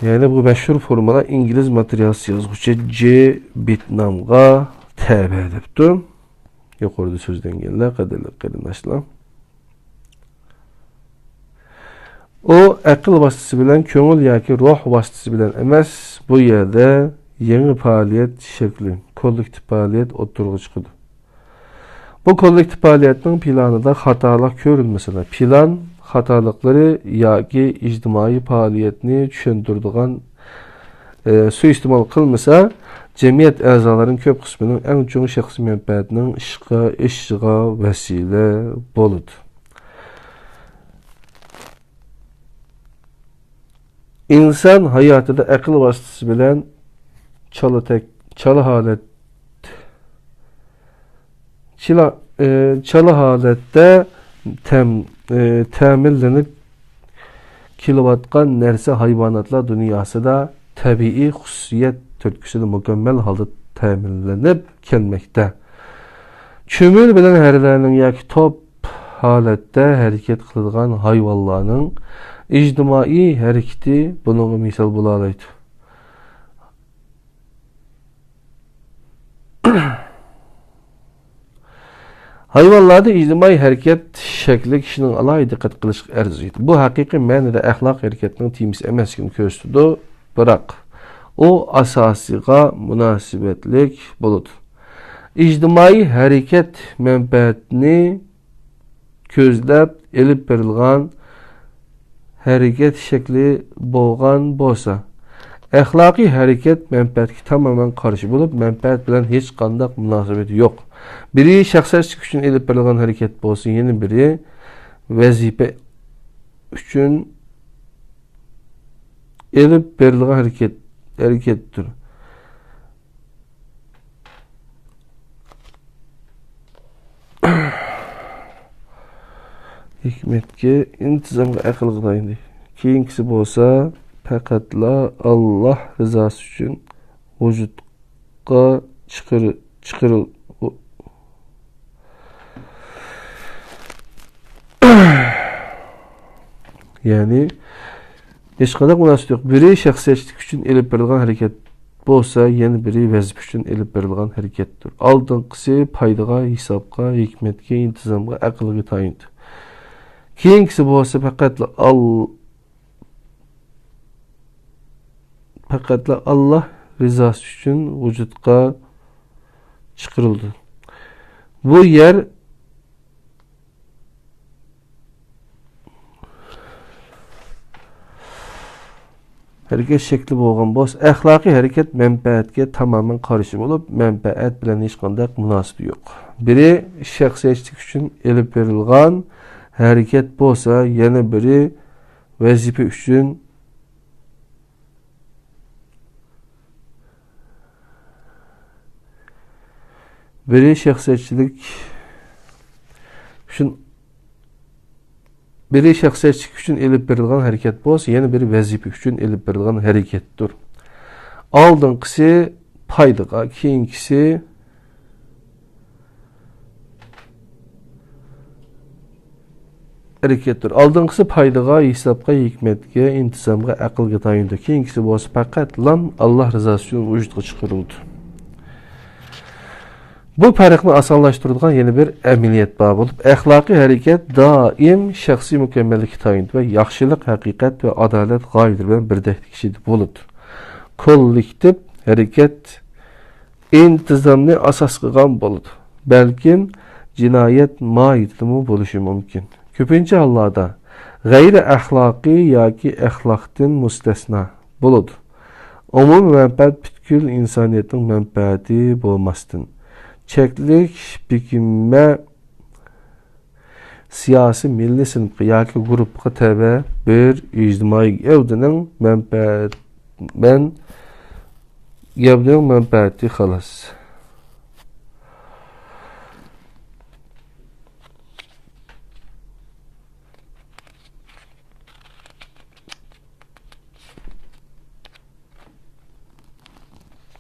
يەنى بۇ مەشھۇر فورمۇلا ئىنگلىز ماتېرىيالچى يازغۇچى جې بىتنامغا تەۋە دەپتۇ. يۇقىرىدا سۆزلەنگەنلەر، قەدىرلىك قېرىنداشلار. ئۇ ئەقىل ۋاسىتىسى بىلەن، كۆڭۈل ياكى روھ ۋاسىتىسى بىلەن ئەمەس، بۇ يەردە يېڭى پائالىيەت شەكلى، كوللېكتىپ پائالىيەت ئوتتۇرىغا چىقىدۇ. بۇ كوللېكتىپ پائالىيەتنىڭ پىلانىدا خاتالىق كۆرۈلمىسىلا، پىلان خاتالىقلىرى ياكى ئىجتىمائىي پائالىيەتنى چۈشەندۈرىدىغان، ئى، سۇيىستېمال قىلمىسا، جەمئىيەت ئەزالىرىنىڭ كۆپ قىسمىنىڭ ئەڭ چوڭ شەخسىي مەنپەئەتىنىڭ ئىشقا ئېشىشىغا ۋەسىلە بولىدۇ. ئىنسان ھاياتىدا ئەقىل ۋاسىتىسى بىلەن چالا تەك-، چالا ھالەت، چىلا-، ئى، چالا ھالەتتە تەم-، ئى، تەمىنلىنىپ كېلىۋاتقان نەرسە ھايۋاناتلار دۇنياسىدا تەبىئىي خۇسۇسىيەت تۈرتكىسىدە مۇكەممەل ھالدا تەمىنلىنىپ كەلمەكتە. چۈمۈل بىلەن ھەرىلەرنىڭ ياكى توپ ھالەتتە ھەرىكەت قىلىدىغان ھايۋانلارنىڭ ئىجتىمائىي ھەرىكىتى بۇنىڭغا مىسال بولالايدۇ. ھايۋانلاردا ئىجتىمائىي ھەرىكەت شەكلى كىشىنىڭ ئالاھىدە دىققەت قىلىشقا ئەرزىيدۇ. بۇ ھەقىقىي مەنىدە ئەخلاق ھەرىكەتنىڭ تېمىسى ئەمەسلىكىنى كۆرسىتىدۇ، بىراق ئۇ ئاساسىغا مۇناسىۋەتلىك بولىدۇ. ئىجتىمائىي ھەرىكەت مەنپەئەتنى كۆزلەپ ئېلىپ بېرىلغان ھەرىكەت شەكلى بولغان بولسا، ئەخلاقىي ھەرىكەت مەنپەئەتكە تامامەن قارشى بولۇپ، مەنپەئەت بىلەن ھېچقانداق مۇناسىۋىتى يوق. بىرى شەخسىي ئۈچۈن ئېلىپ بېرىلغان ھەرىكەت بولسا، يەنە بىرى ۋەزىپە ئۈچۈن ئېلىپ بېرىلغان ھەرىكەت، ھەرىكەتتۇر. ھېكمەتكە، ئىنتىزامغا، ئەقىلگە تايىندى. كېيىنكىسى بولسا پەقەتلا ئاللاھ رىزاسى ئۈچۈن ۋۇجۇدقا چىقىر-، چىقىرىل-، يەنى ھېچقانداق مۇناسىۋىتى يوق. بىرى شەخسىيەتچىلىك ئۈچۈن ئېلىپ بېرىلغان ھەرىكەت بولسا، يەنە بىرى ۋەزىپە ئۈچۈن ئېلىپ بېرىلغان ھەرىكەتتۇر. ئالدىنقىسى پايدىغا، ھېسابقا، ھېكمەتكە، ئىنتىزامغا، ئەقىلگە تايىنىدۇ. كېيىنكىسى بولسا پەقەتلا ئال-، پەقەتلا ئاللا رىزاسى ئۈچۈن ۋۇجۇدقا چىقىرىلىدۇ. بۇ يەر ھەرىكەت شەكلى بولغان بولسا، ئەخلاقىي ھەرىكەت مەنپەئەتكە تامامەن قارشى بولۇپ، مەنپەئەت بىلەن ھېچقانداق مۇناسىۋىتى يوق. بىرى شەخسىيەتچىلىك ئۈچۈن ئېلىپ بېرىلغان ھەرىكەت بولسا، يەنە بىرى ۋەزىپە ئۈچۈن، بىرى شەخسىيەتچىلىك ئۈچۈن، بىرى شەخسىيەتچىلىك ئۈچۈن ئېلىپ بېرىلغان ھەرىكەت بولسا، يەنە بىرى ۋەزىپە ئۈچۈن ئېلىپ بېرىلغان ھەرىكەتتۇر. ئالدىنقىسى پايدىغا، كېيىنكىسى ھەرىكەتتۇر. ئالدىنقىسى پايدىغا، ھېسابقا، ھېكمەتكە، ئىنتىزامغا، ئەقىلگە تايىنىدۇ. كېيىنكىسى بولسا پەقەتلا ئاللا رىزاسى ئۈچۈن ۋۇجۇدقا چىقىرىلىدۇ. بۇ پەرقنى ئاسانلاشتۇرىدىغان يەنە بىر ئەمەلىيەت بار بولۇپ، ئەخلاقىي ھەرىكەت دائىم شەخسىي مۇكەممەللىككە تايىنىدۇ ۋە ياخشىلىق، ھەقىقەت ۋە ئادالەت غايىلىرى بىلەن بىردەك كىشىدە بولىدۇ. كوللېكتىپ ھەرىكەت ئىنتىزامنى ئاساس قىلغان بولىدۇ. بەلكىم جىنايەت ماھىيىتىدىمۇ بولۇشى مۇمكىن. كۆپىنچە ھاللاردا غەيرىي ئەخلاقىي ياكى ئەخلاقتىن مۇستەسنا بولىدۇ. ئومۇمىي مەنپەئەت پۈتكۈل ئىنسانىيەتنىڭ مەنپەئەتى بولماستىن، چەكلىك بېكىنمە سىياسىي مىللىي سىنىپقا ياكى گۇرۇپپىغا تەۋە بىر ئىجتىمائىي گەۋدىنىڭ مەنپەئەت-، مەن-، گەۋدىنىڭ مەنپەئەتى خالاس.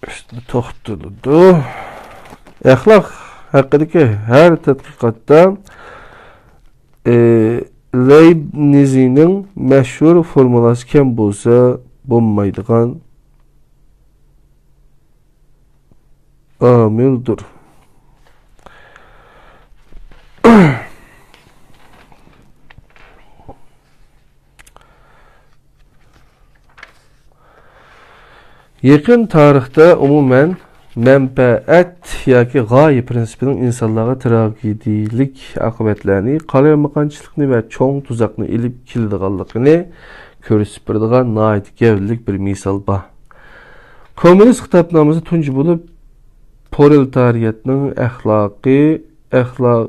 ئۈستىدە توختىلىدۇ. ئەخلاق ھەققىدىكى ھەر تەتقىقاتتا، ئى، لەيبنىزنىڭ مەشھۇر فورمۇلاسى كەم بولسا بولمايدىغان ئامىلدۇر. يېقىن تارىختا ئومۇمەن مەنپەئەت ياكى غايە پىرىنسىپىنىڭ ئىنسانلارغا تراگېدىيەلىك ئاقىۋەتلەرنى، قالايمىقانچىلىقنى ۋە چوڭ تۇزاقنى ئېلىپ كېلىدىغانلىقىنى كۆرسىتىپ بېرىدىغان ناھايىتى گەۋدىلىك بىر مىسال بار. كوممۇنىست خىتابنامىسى تۇنجى بولۇپ پرولېتارىيەتنىڭ ئەخلاقى، ئەخلاق،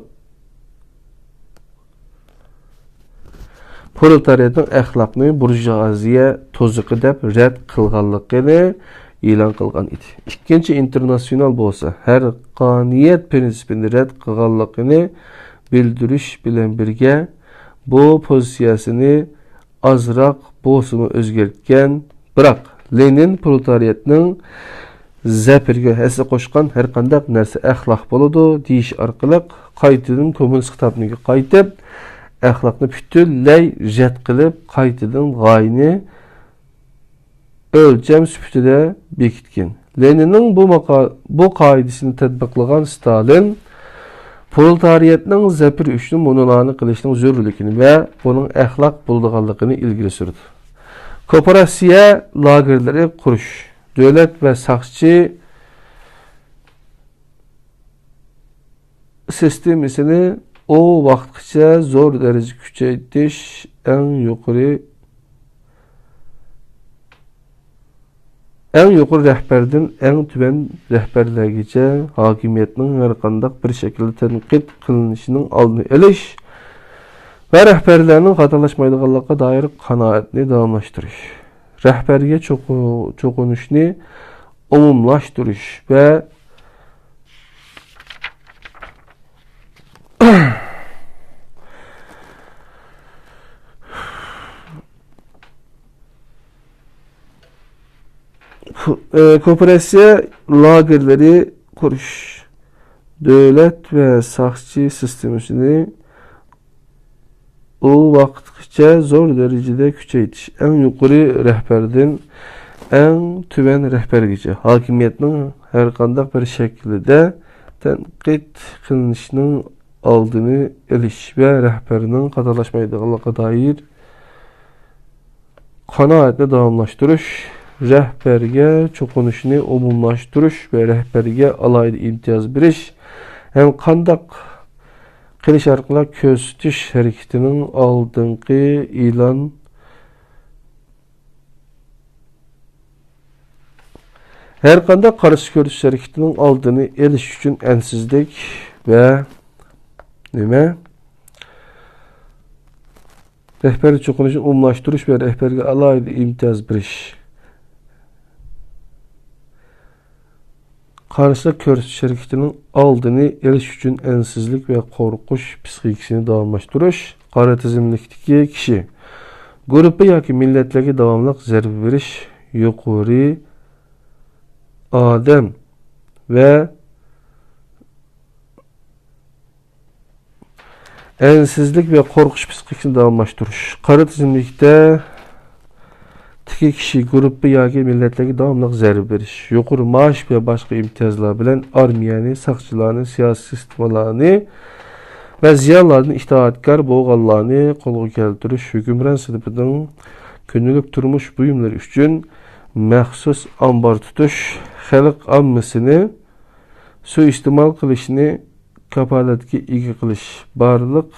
پرولېتارىيەتنىڭ ئەخلاقنى بۇرژۇئازىيە توزۇقى دەپ رەت قىلغانلىقىنى ئېلان قىلغان ئىدى. ئىككىنچى ئىنتېرناتسىيونال بولسا ھەققانىيەت پىرىنسىپىنى رەت قىلغانلىقىنى بىلدۈرۈش بىلەن بىرگە، بۇ پوزىتسىيەسىنى ئازراق بولسىمۇ ئۆزگەرتكەن، بىراق لېنىن پرولېتارىيەتنىڭ زەپىرىگە ھەسسە قوشقان ھەرقانداق نەرسە ئەخلاق بولىدۇ دېيىش ئارقىلىق قايتىدىن كوممۇنىست خىتابنىڭكىگە قايتىپ، ئەخلاقنى پۈتۈنلەي رەت قىلىپ، قايتىدىن غايىنى ئۆلچەم سۈپىتىدە بېكىتكەن. لېنىننىڭ بۇ ماقا-، بۇ قائىدىسىنى تەتبىقلىغان ستالىن پرولېتارىيەتنىڭ زەپىرى ئۈچۈن مۇنۇلارنى قىلىشنىڭ زۆرۈرلۈكىنى ۋە بۇنىڭ ئەخلاق بولىدىغانلىقىنى ئىلگىرى سۈرىدۇ. كوپىراتسىيە لاگېرلىرى قۇرۇش، دۆلەت ۋە ساقچى سىستېمىسىنى ئۇ ۋاقىتقىچە زور دەرىجىدە كۈچەيتىش، ئەڭ يۇقىرى، ئەڭ يۇقىرى رەھبەردىن ئەڭ تۆۋەن رەھبەرلەرگىچە ھاكىمىيەتنىڭ ھەرقانداق بىر شەكىلدە تەنقىد قىلىنىشىنىڭ ئالدىنى ئېلىش ۋە رەھبەرلەرنىڭ خاتالاشمايدىغانلىقىغا دائىر قانائەتنى داۋاملاشتۇرۇش، رەھبەرگە چوقۇ-، چوقۇنۇشنى ئومۇملاشتۇرۇش ۋە كوپىراتسىيە لاگېرلىرى قۇرۇش، دۆلەت ۋە ساقچى سىستېمىسىنى ئۇ ۋاقىتقىچە زور دەرىجىدە كۈچەيتىش، ئەڭ يۇقىرى رەھبەردىن ئەڭ تۆۋەن رەھبەرگىچە ھاكىمىيەتنىڭ ھەرقانداق بىر شەكلىدە تەنقىد قىلىنىشنىڭ ئالدىنى ئېلىش ۋە رەھبەرنىڭ قاتارلاشمايدىغانلىقىغا دائىر قانائەتنى داۋاملاشتۇرۇش، رەھبەرگە چوقۇنۇشنى ئومۇملاشتۇرۇش ۋە رەھبەرگە ئالاھىدە ئىمتىياز بېرىش ھەم قانداق قىلىش ئارقىلىق كۆرسىتىش ھەرىكىتىنىڭ ئالدىنقى ئېلان، ھەرقانداق قارشى كۆرسىتىش ھەرىكىتىنىڭ ئالدىنى ئېلىش ئۈچۈن ئەنسىزلىك ۋە نېمە؟ رەھبەرگە چوقۇنۇشنى ئومۇملاشتۇرۇش ۋە رەھبەرگە ئالاھىدە ئىمتىياز بېرىش. قارشىلىق كۆرسىتىش ھەرىكىتىنىڭ ئالدىنى ئېلىش ئۈچۈن ئەنسىزلىك ۋە قورقۇش پىسخىكىسىنى داۋاملاشتۇرۇش، قارا تىزىملىكتىكى كىشى، گۇرۇپپا ياكى مىللەتلەرگە داۋاملىق زەربە بېرىش، يۇقىرى ئادەم ۋە ئەنسىزلىك ۋە قورقۇش پىسخىكىسىنى داۋاملاشتۇرۇش. قارا تىزىملىكتە تىكى كىشى، گۇرۇپپا ياكى مىللەتلەرگە داۋاملىق زەربە بېرىش، يۇقىرى مائاش ۋە باشقا ئىمتىيازلار بىلەن ئارمىيەنى، ساقچىلارنى، سىياسىي سىستېمىلارنى ۋە زىيالىيلاردىن ئىتائەتكار بولغانلارنى قولغا كەلتۈرۈش، ھۆكۈمران سىنىپىنىڭ كۈندىلىك تۇرمۇش بۇيۇملىرى ئۈچۈن مەخسۇس ئامبار تۇتۇش، خەلق ئاممىسىنى سۇيىئىستېمال قىلىشنى كاپالەتكە ئىگە قىلىش، بارلىق،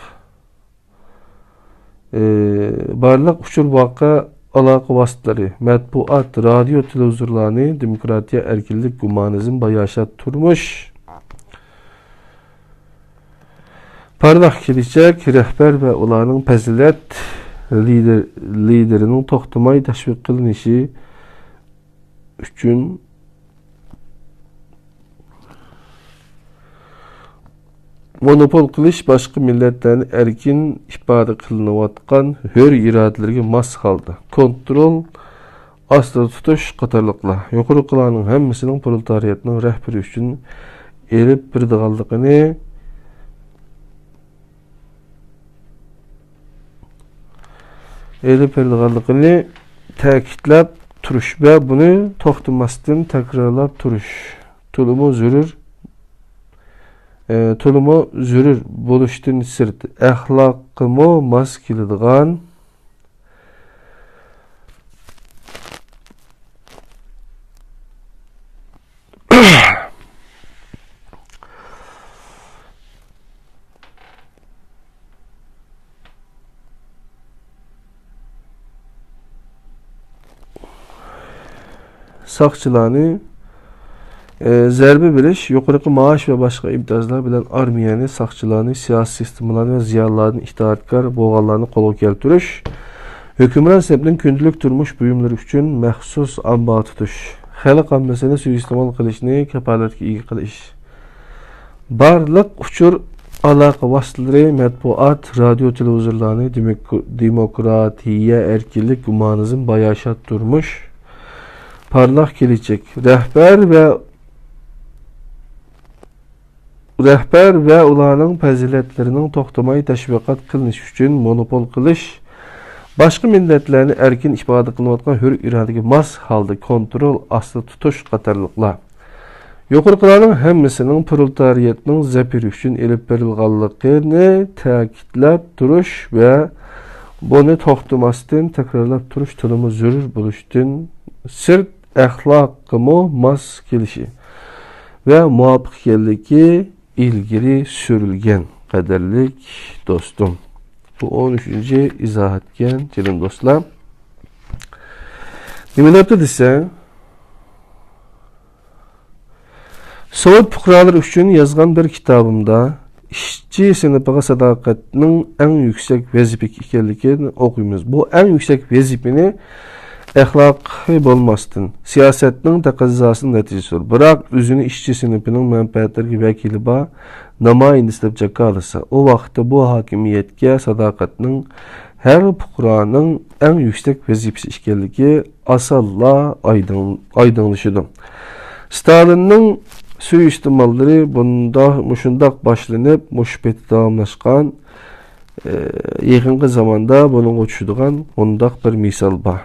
ئى، بارلىق ئۇچۇر ۋەقە ئالاقە ۋاسىتىلىرى، مەتبۇئات، رادىيو، تېلېۋىزورلارنى دېموكراتىيە، ئەركىنلىك، گۇمانىزم، باياشات تۇرمۇش، پارلاق كېلىچەك، رەھبەر ۋە ئۇلارنىڭ پەزىلەت لىدىر-، لىدىرىنىڭ توختىماي تەشۋىق قىلىنىشى ئۈچۈن مونوپول قىلىش، باشقا مىللەتلەرنى ئەركىن ئىپادە قىلىنىۋاتقان ھۆر ئىرادىلىرىگە ماس ھالدا كونترول ئاستىدا تۇتۇش قاتارلىقلار. يۇقىرىقىلارنىڭ ھەممىسىنىڭ پرولېتارىيەتنىڭ رەھبىرى ئۈچۈن ئېلىپ بېرىدىغانلىقىنى ئېلىپ بېرىدىغانلىقىنى تەكىتلەپ تۇرۇش ۋە بۇنى توختىماستىن تەكرارلاپ تۇرۇش تولىمۇ زۆرۈر، ئە، تولىمۇ زۆرۈر بولۇشتىن سىرت، ئەخلاققىمۇ ماس كېلىدىغان، ساقچىلارنى، ئى، زەربە بېرىش، يۇقىرىقى مائاش ۋە باشقا ئىمتىيازلار بىلەن ئارمىيەنى، ساقچىلارنى، سىياسىي سىستېمىلارنى ۋە زىيالىيلاردىن ئىتائەتكار بولغانلارنى قولغا كەلتۈرۈش، ھۆكۈمران سىنىپنىڭ كۈندىلىك تۇرمۇش بۇيۇملىرى ئۈچۈن مەخسۇس ئامبار تۇتۇش، خەلق ئاممىسىنى سۇيىئىستېمال قىلىشنى كاپالەتكە ئىگە قىلىش، بارلىق ئۇچۇر ئالاقە ۋاسىتىلىرى، مەتبۇئات، رادىيو، تېلېۋىزورلارنى دېموك-، دېموكراتىيە، ئەركىنلىك، گۇمانىزم، باياشات تۇرمۇش، پارلاق كېلىچەك، رەھبەر ۋە رەھبەر ۋە ئۇلارنىڭ پەزىلەتلىرىنىڭ توختىماي تەشۋىقات قىلىنىشى ئۈچۈن مونوپول قىلىش، باشقا مىللەتلەرنى ئەركىن ئىپادە قىلىنىۋاتقان ھۆر ئىرادىگە ماس ھالدا كونترول ئاستىدا تۇتۇش قاتارلىقلار. يۇقىرىقىلارنىڭ ھەممىسىنىڭ پرولېتارىيەتنىڭ زەپىرى ئۈچۈن ئېلىپ بېرىلغانلىقىنى تەكىتلەپ تۇرۇش ۋە بۇنى توختىماستىن تەكرارلاپ تۇرۇش تولىمۇ زۆرۈر بولۇشتىن سىرت، ئەخلاققىمۇ ماس كېلىشى ۋە مۇۋاپىق ئىكەنلىكى ئىلگىرى سۈرۈلگەن، قەدىرلىك دوستۇم. بۇ ئون ئۈچىنچى ئىزاھاتكەن، جېنىم دوستلار. نېمە دەپتۇ دېسە، سوۋېت پۇقرالىرى ئۈچۈن يازغان بىر كىتابىمدا، ئىشچى سىنىپىغا ساداقەتنىڭ ئەڭ يۈكسەك ۋەزىپە ئىكەنلىكىنى ئوقۇيمىز. بۇ ئەڭ يۈكسەك ۋەزىپىنى ئەخلاقى بولماستىن، سىياسەتنىڭ تەقەززاسىنىڭ نەتىجىسىدۇر. بىراق ئۆزىنى ئىشچى سىنىپىنىڭ مەنپەئەتلىرىگە ۋەكىلى بار نامايەندىسى دەپ جاكارلىسا، ئۇ ۋاقىتتا بۇ ھاكىمىيەتكە ساداقەتنىڭ ھەر پۇقرانىڭ ئەڭ يۈكسەك ۋەزىپىسى ئىكەنلىكى ئاسانلا ئايدىڭ-، ئايدىڭلىشىدۇ. ستالىننىڭ سۇيىئىستېماللىرى بۇنداق، مۇشۇنداق باشلىنىپ، مۇشۇ پېتى داۋاملاشقان، ئە، يېقىنقى زاماندا بۇنىڭغا ئۇچرىدىغان مۇنداق بىر مىسال بار.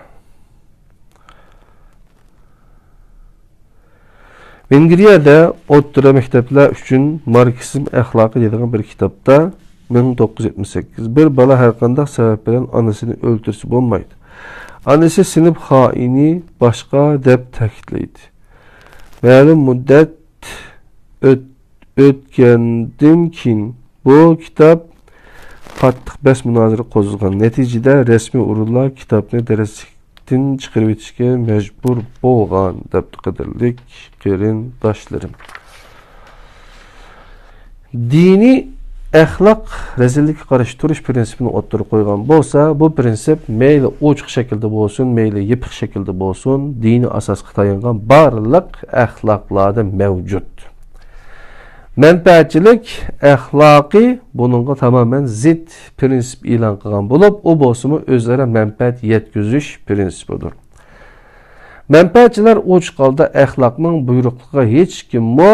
ۋېنگرىيەدە ئوتتۇرا مەكتەپلەر ئۈچۈن ماركسىزم ئەخلاقى دەيدىغان بىر كىتابتا، مىڭ توققۇز يۈز يەتمىش سەككىز، بىر بالا ھەرقانداق سەۋەب بىلەن ئانىسىنى ئۆلتۈرسە بولمايدۇ. ئانىسى سىنىپ خائىنى باشقا دەپ تەكىتلەيدۇ. مەلۇم مۇددەت ئۆت-، ئۆتكەندىن كېيىن بۇ كىتاب قاتتىق بەس-مۇنازىرە قوزغىغان. نەتىجىدە رەسمىي ئورۇنلار كىتابنى دەرسلىكتىن چىقىرىۋېتىشكە مەجبۇر بولغان، دەپتۇ قەدىرلىك قېرىنداشلىرىم. دىنىي ئەخلاق رەزىللىككە قارشى تۇرۇش پىرىنسىپىنى ئوتتۇرىغا قويغان بولسا، بۇ پىرىنسىپ مەيلى ئوچۇق شەكىلدە بولسۇن، مەيلى يېپىق شەكىلدە بولسۇن، دىنىي ئاساسقا تايانغان بارلىق ئەخلاقلاردا مەۋجۇت. مەنپەئەتچىلىك ئەخلاقى بۇنىڭغا تامامەن زىت پىرىنسىپ ئېلان قىلغان بولۇپ، ئۇ بولسىمۇ ئۆزئارا مەنپەئەت يەتكۈزۈش پىرىنسىپىدۇر. مەنپەئەتچىلەر ئوچۇق ھالدا ئەخلاقنىڭ بۇيرۇقلىرىغا ھېچكىممۇ،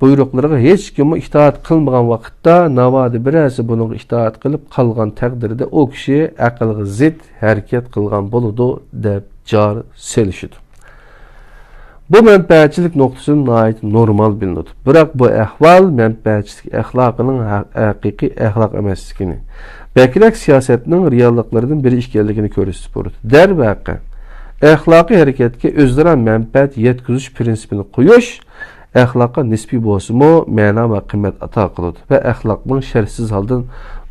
بۇيرۇقلىرىغا ھېچكىممۇ ئىتائەت قىلمىغان ۋاقىتتا، ناۋادا بىرەرسى بۇنىڭغا ئىتائەت قىلىپ قالغان تەقدىردە، ئۇ كىشى ئەقىلگە زىت ھەرىكەت قىلغان بولىدۇ، دەپ جار سېلىشىدۇ. بۇ مەنپەئەتچىلىك نۇقتىسىدىن ناھايىتى نورمال بىلىنىدۇ. بىراق بۇ ئەھۋال مەنپەئەتچىلىك ئەخلاقىنىڭ ھە-، ھەقىقىي ئەخلاق ئەمەسلىكىنى، بەكرەك سىياسەتنىڭ رېئاللىقلىرىدىن بىرى ئىكەنلىكىنى كۆرسىتىپ تۇرىدۇ. دەرۋەقە، ئەخلاقىي ھەرىكەتكە ئۆزئارا مەنپەئەت يەتكۈزۈش پىرىنسىپىنى قويۇش ئەخلاققا نىسپىي بولسىمۇ، مەنا ۋە قىممەت ئاتا قىلىدۇ ۋە ئەخلاقنىڭ شەرتسىز ھالدا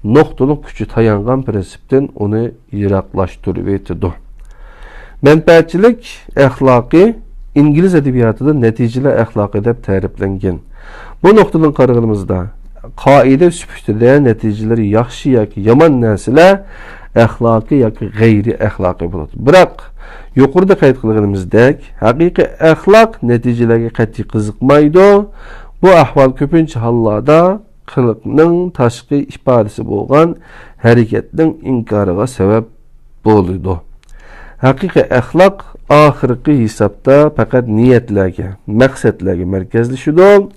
نۇقتىلىق كۈچى تايانغان پىرىنسىپتىن ئۇنى يىراقلاشتۇرۇۋېتىدۇ. مەنپەئەتچىلىك ئەخلاقى ئىنگلىز ئەدەبىياتىدا نەتىجىلەر ئەخلاقى دەپ تەرىپلەنگەن. بۇ نۇقتىدىن قارىغىنىمىزدا، قائىدە سۈپىتىدە نەتىجىلىرى ياخشى ياكى يامان نەرسىلەر ئەخلاقىي ياكى غەيرىي ئەخلاقىي بولىدۇ. بىراق، يۇقىرىدا قەيت قىلغىنىمىزدەك، ھەقىقىي ئەخلاق نەتىجىلەرگە قەتئىي قىزىقمايدۇ. بۇ ئەھۋال كۆپىنچە ھاللاردا قىلىقنىڭ تاشقى ئىپادىسى بولغان ھەرىكەتنىڭ ئىنكارىغا سەۋەب بولىدۇ. ھەقىقىي ئەخلاق ئاخىرقى ھېسابتا پەقەت نىيەتلەرگە، مەقسەتلەرگە مەركەزلىشىدۇ.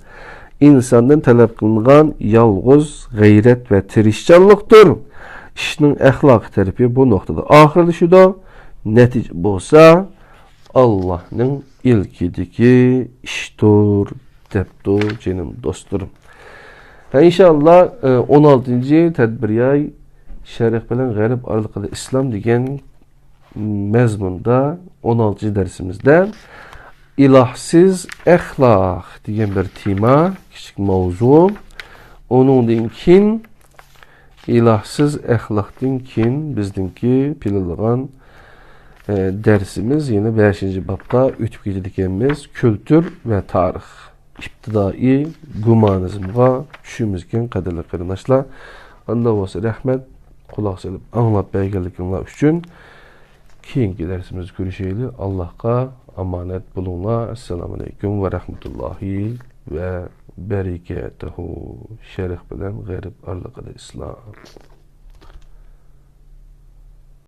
ئىنساندىن تەلەپ قىلىنغان يالغۇز غەيرەت ۋە تىرىشچانلىقتۇر. ئىشنىڭ ئەخلاقىي تەرىپى بۇ نۇقتىدا ئاخىرلىشىدۇ. نەتىجە بولسا، ئاللاھنىڭ ئىلكىدىكى ئىشتۇر، دەپتۇ، جېنىم دوستلىرىم. ھە، ئىنشائاللا، ئون ئالتىنچى تەدبىرىياي شەرق بىلەن غەرب ئارىلىقىدا ئىسلام دېگەن مەزمۇندا ئون ئالتىنچى دەرسىمىزدە ئىلاھسىز ئەخلاق دېگەن بىر تېما، كىچىك ماۋزۇ. ئۇنىڭدىن كېيىن ئىلاھسىز ئەخلاقتىن كېيىن بىزنىڭكى پىلانلىغان، ئە، دەرسىمىز يەنە بەشىنچى بابقا ئۆتۈپ كېتىدىكەنمىز. كۈلتۈر ۋە تارىخ. ئىپتىدائىي گۇمانىزمغا چۈشىمىزكەن، قەدىرلىك قېرىنداشلار. ئاندا بولسا رەھمەت، قۇلاق سېلىپ ئاڭلاپ بەرگەنلىكىڭلار ئۈچۈن. كېيىنكى دەرسىمىزدە كۆرۈشەيلى. ئاللاھقا ئامانەت بولۇڭلار. ئەسسالامۇ ئەلەيكۇم ۋە رەھمەتۇللاھى ۋە بەرىكەتۇھۇ. شەرق بىلەن غەرب ئارىلىقىدا ئىسلام.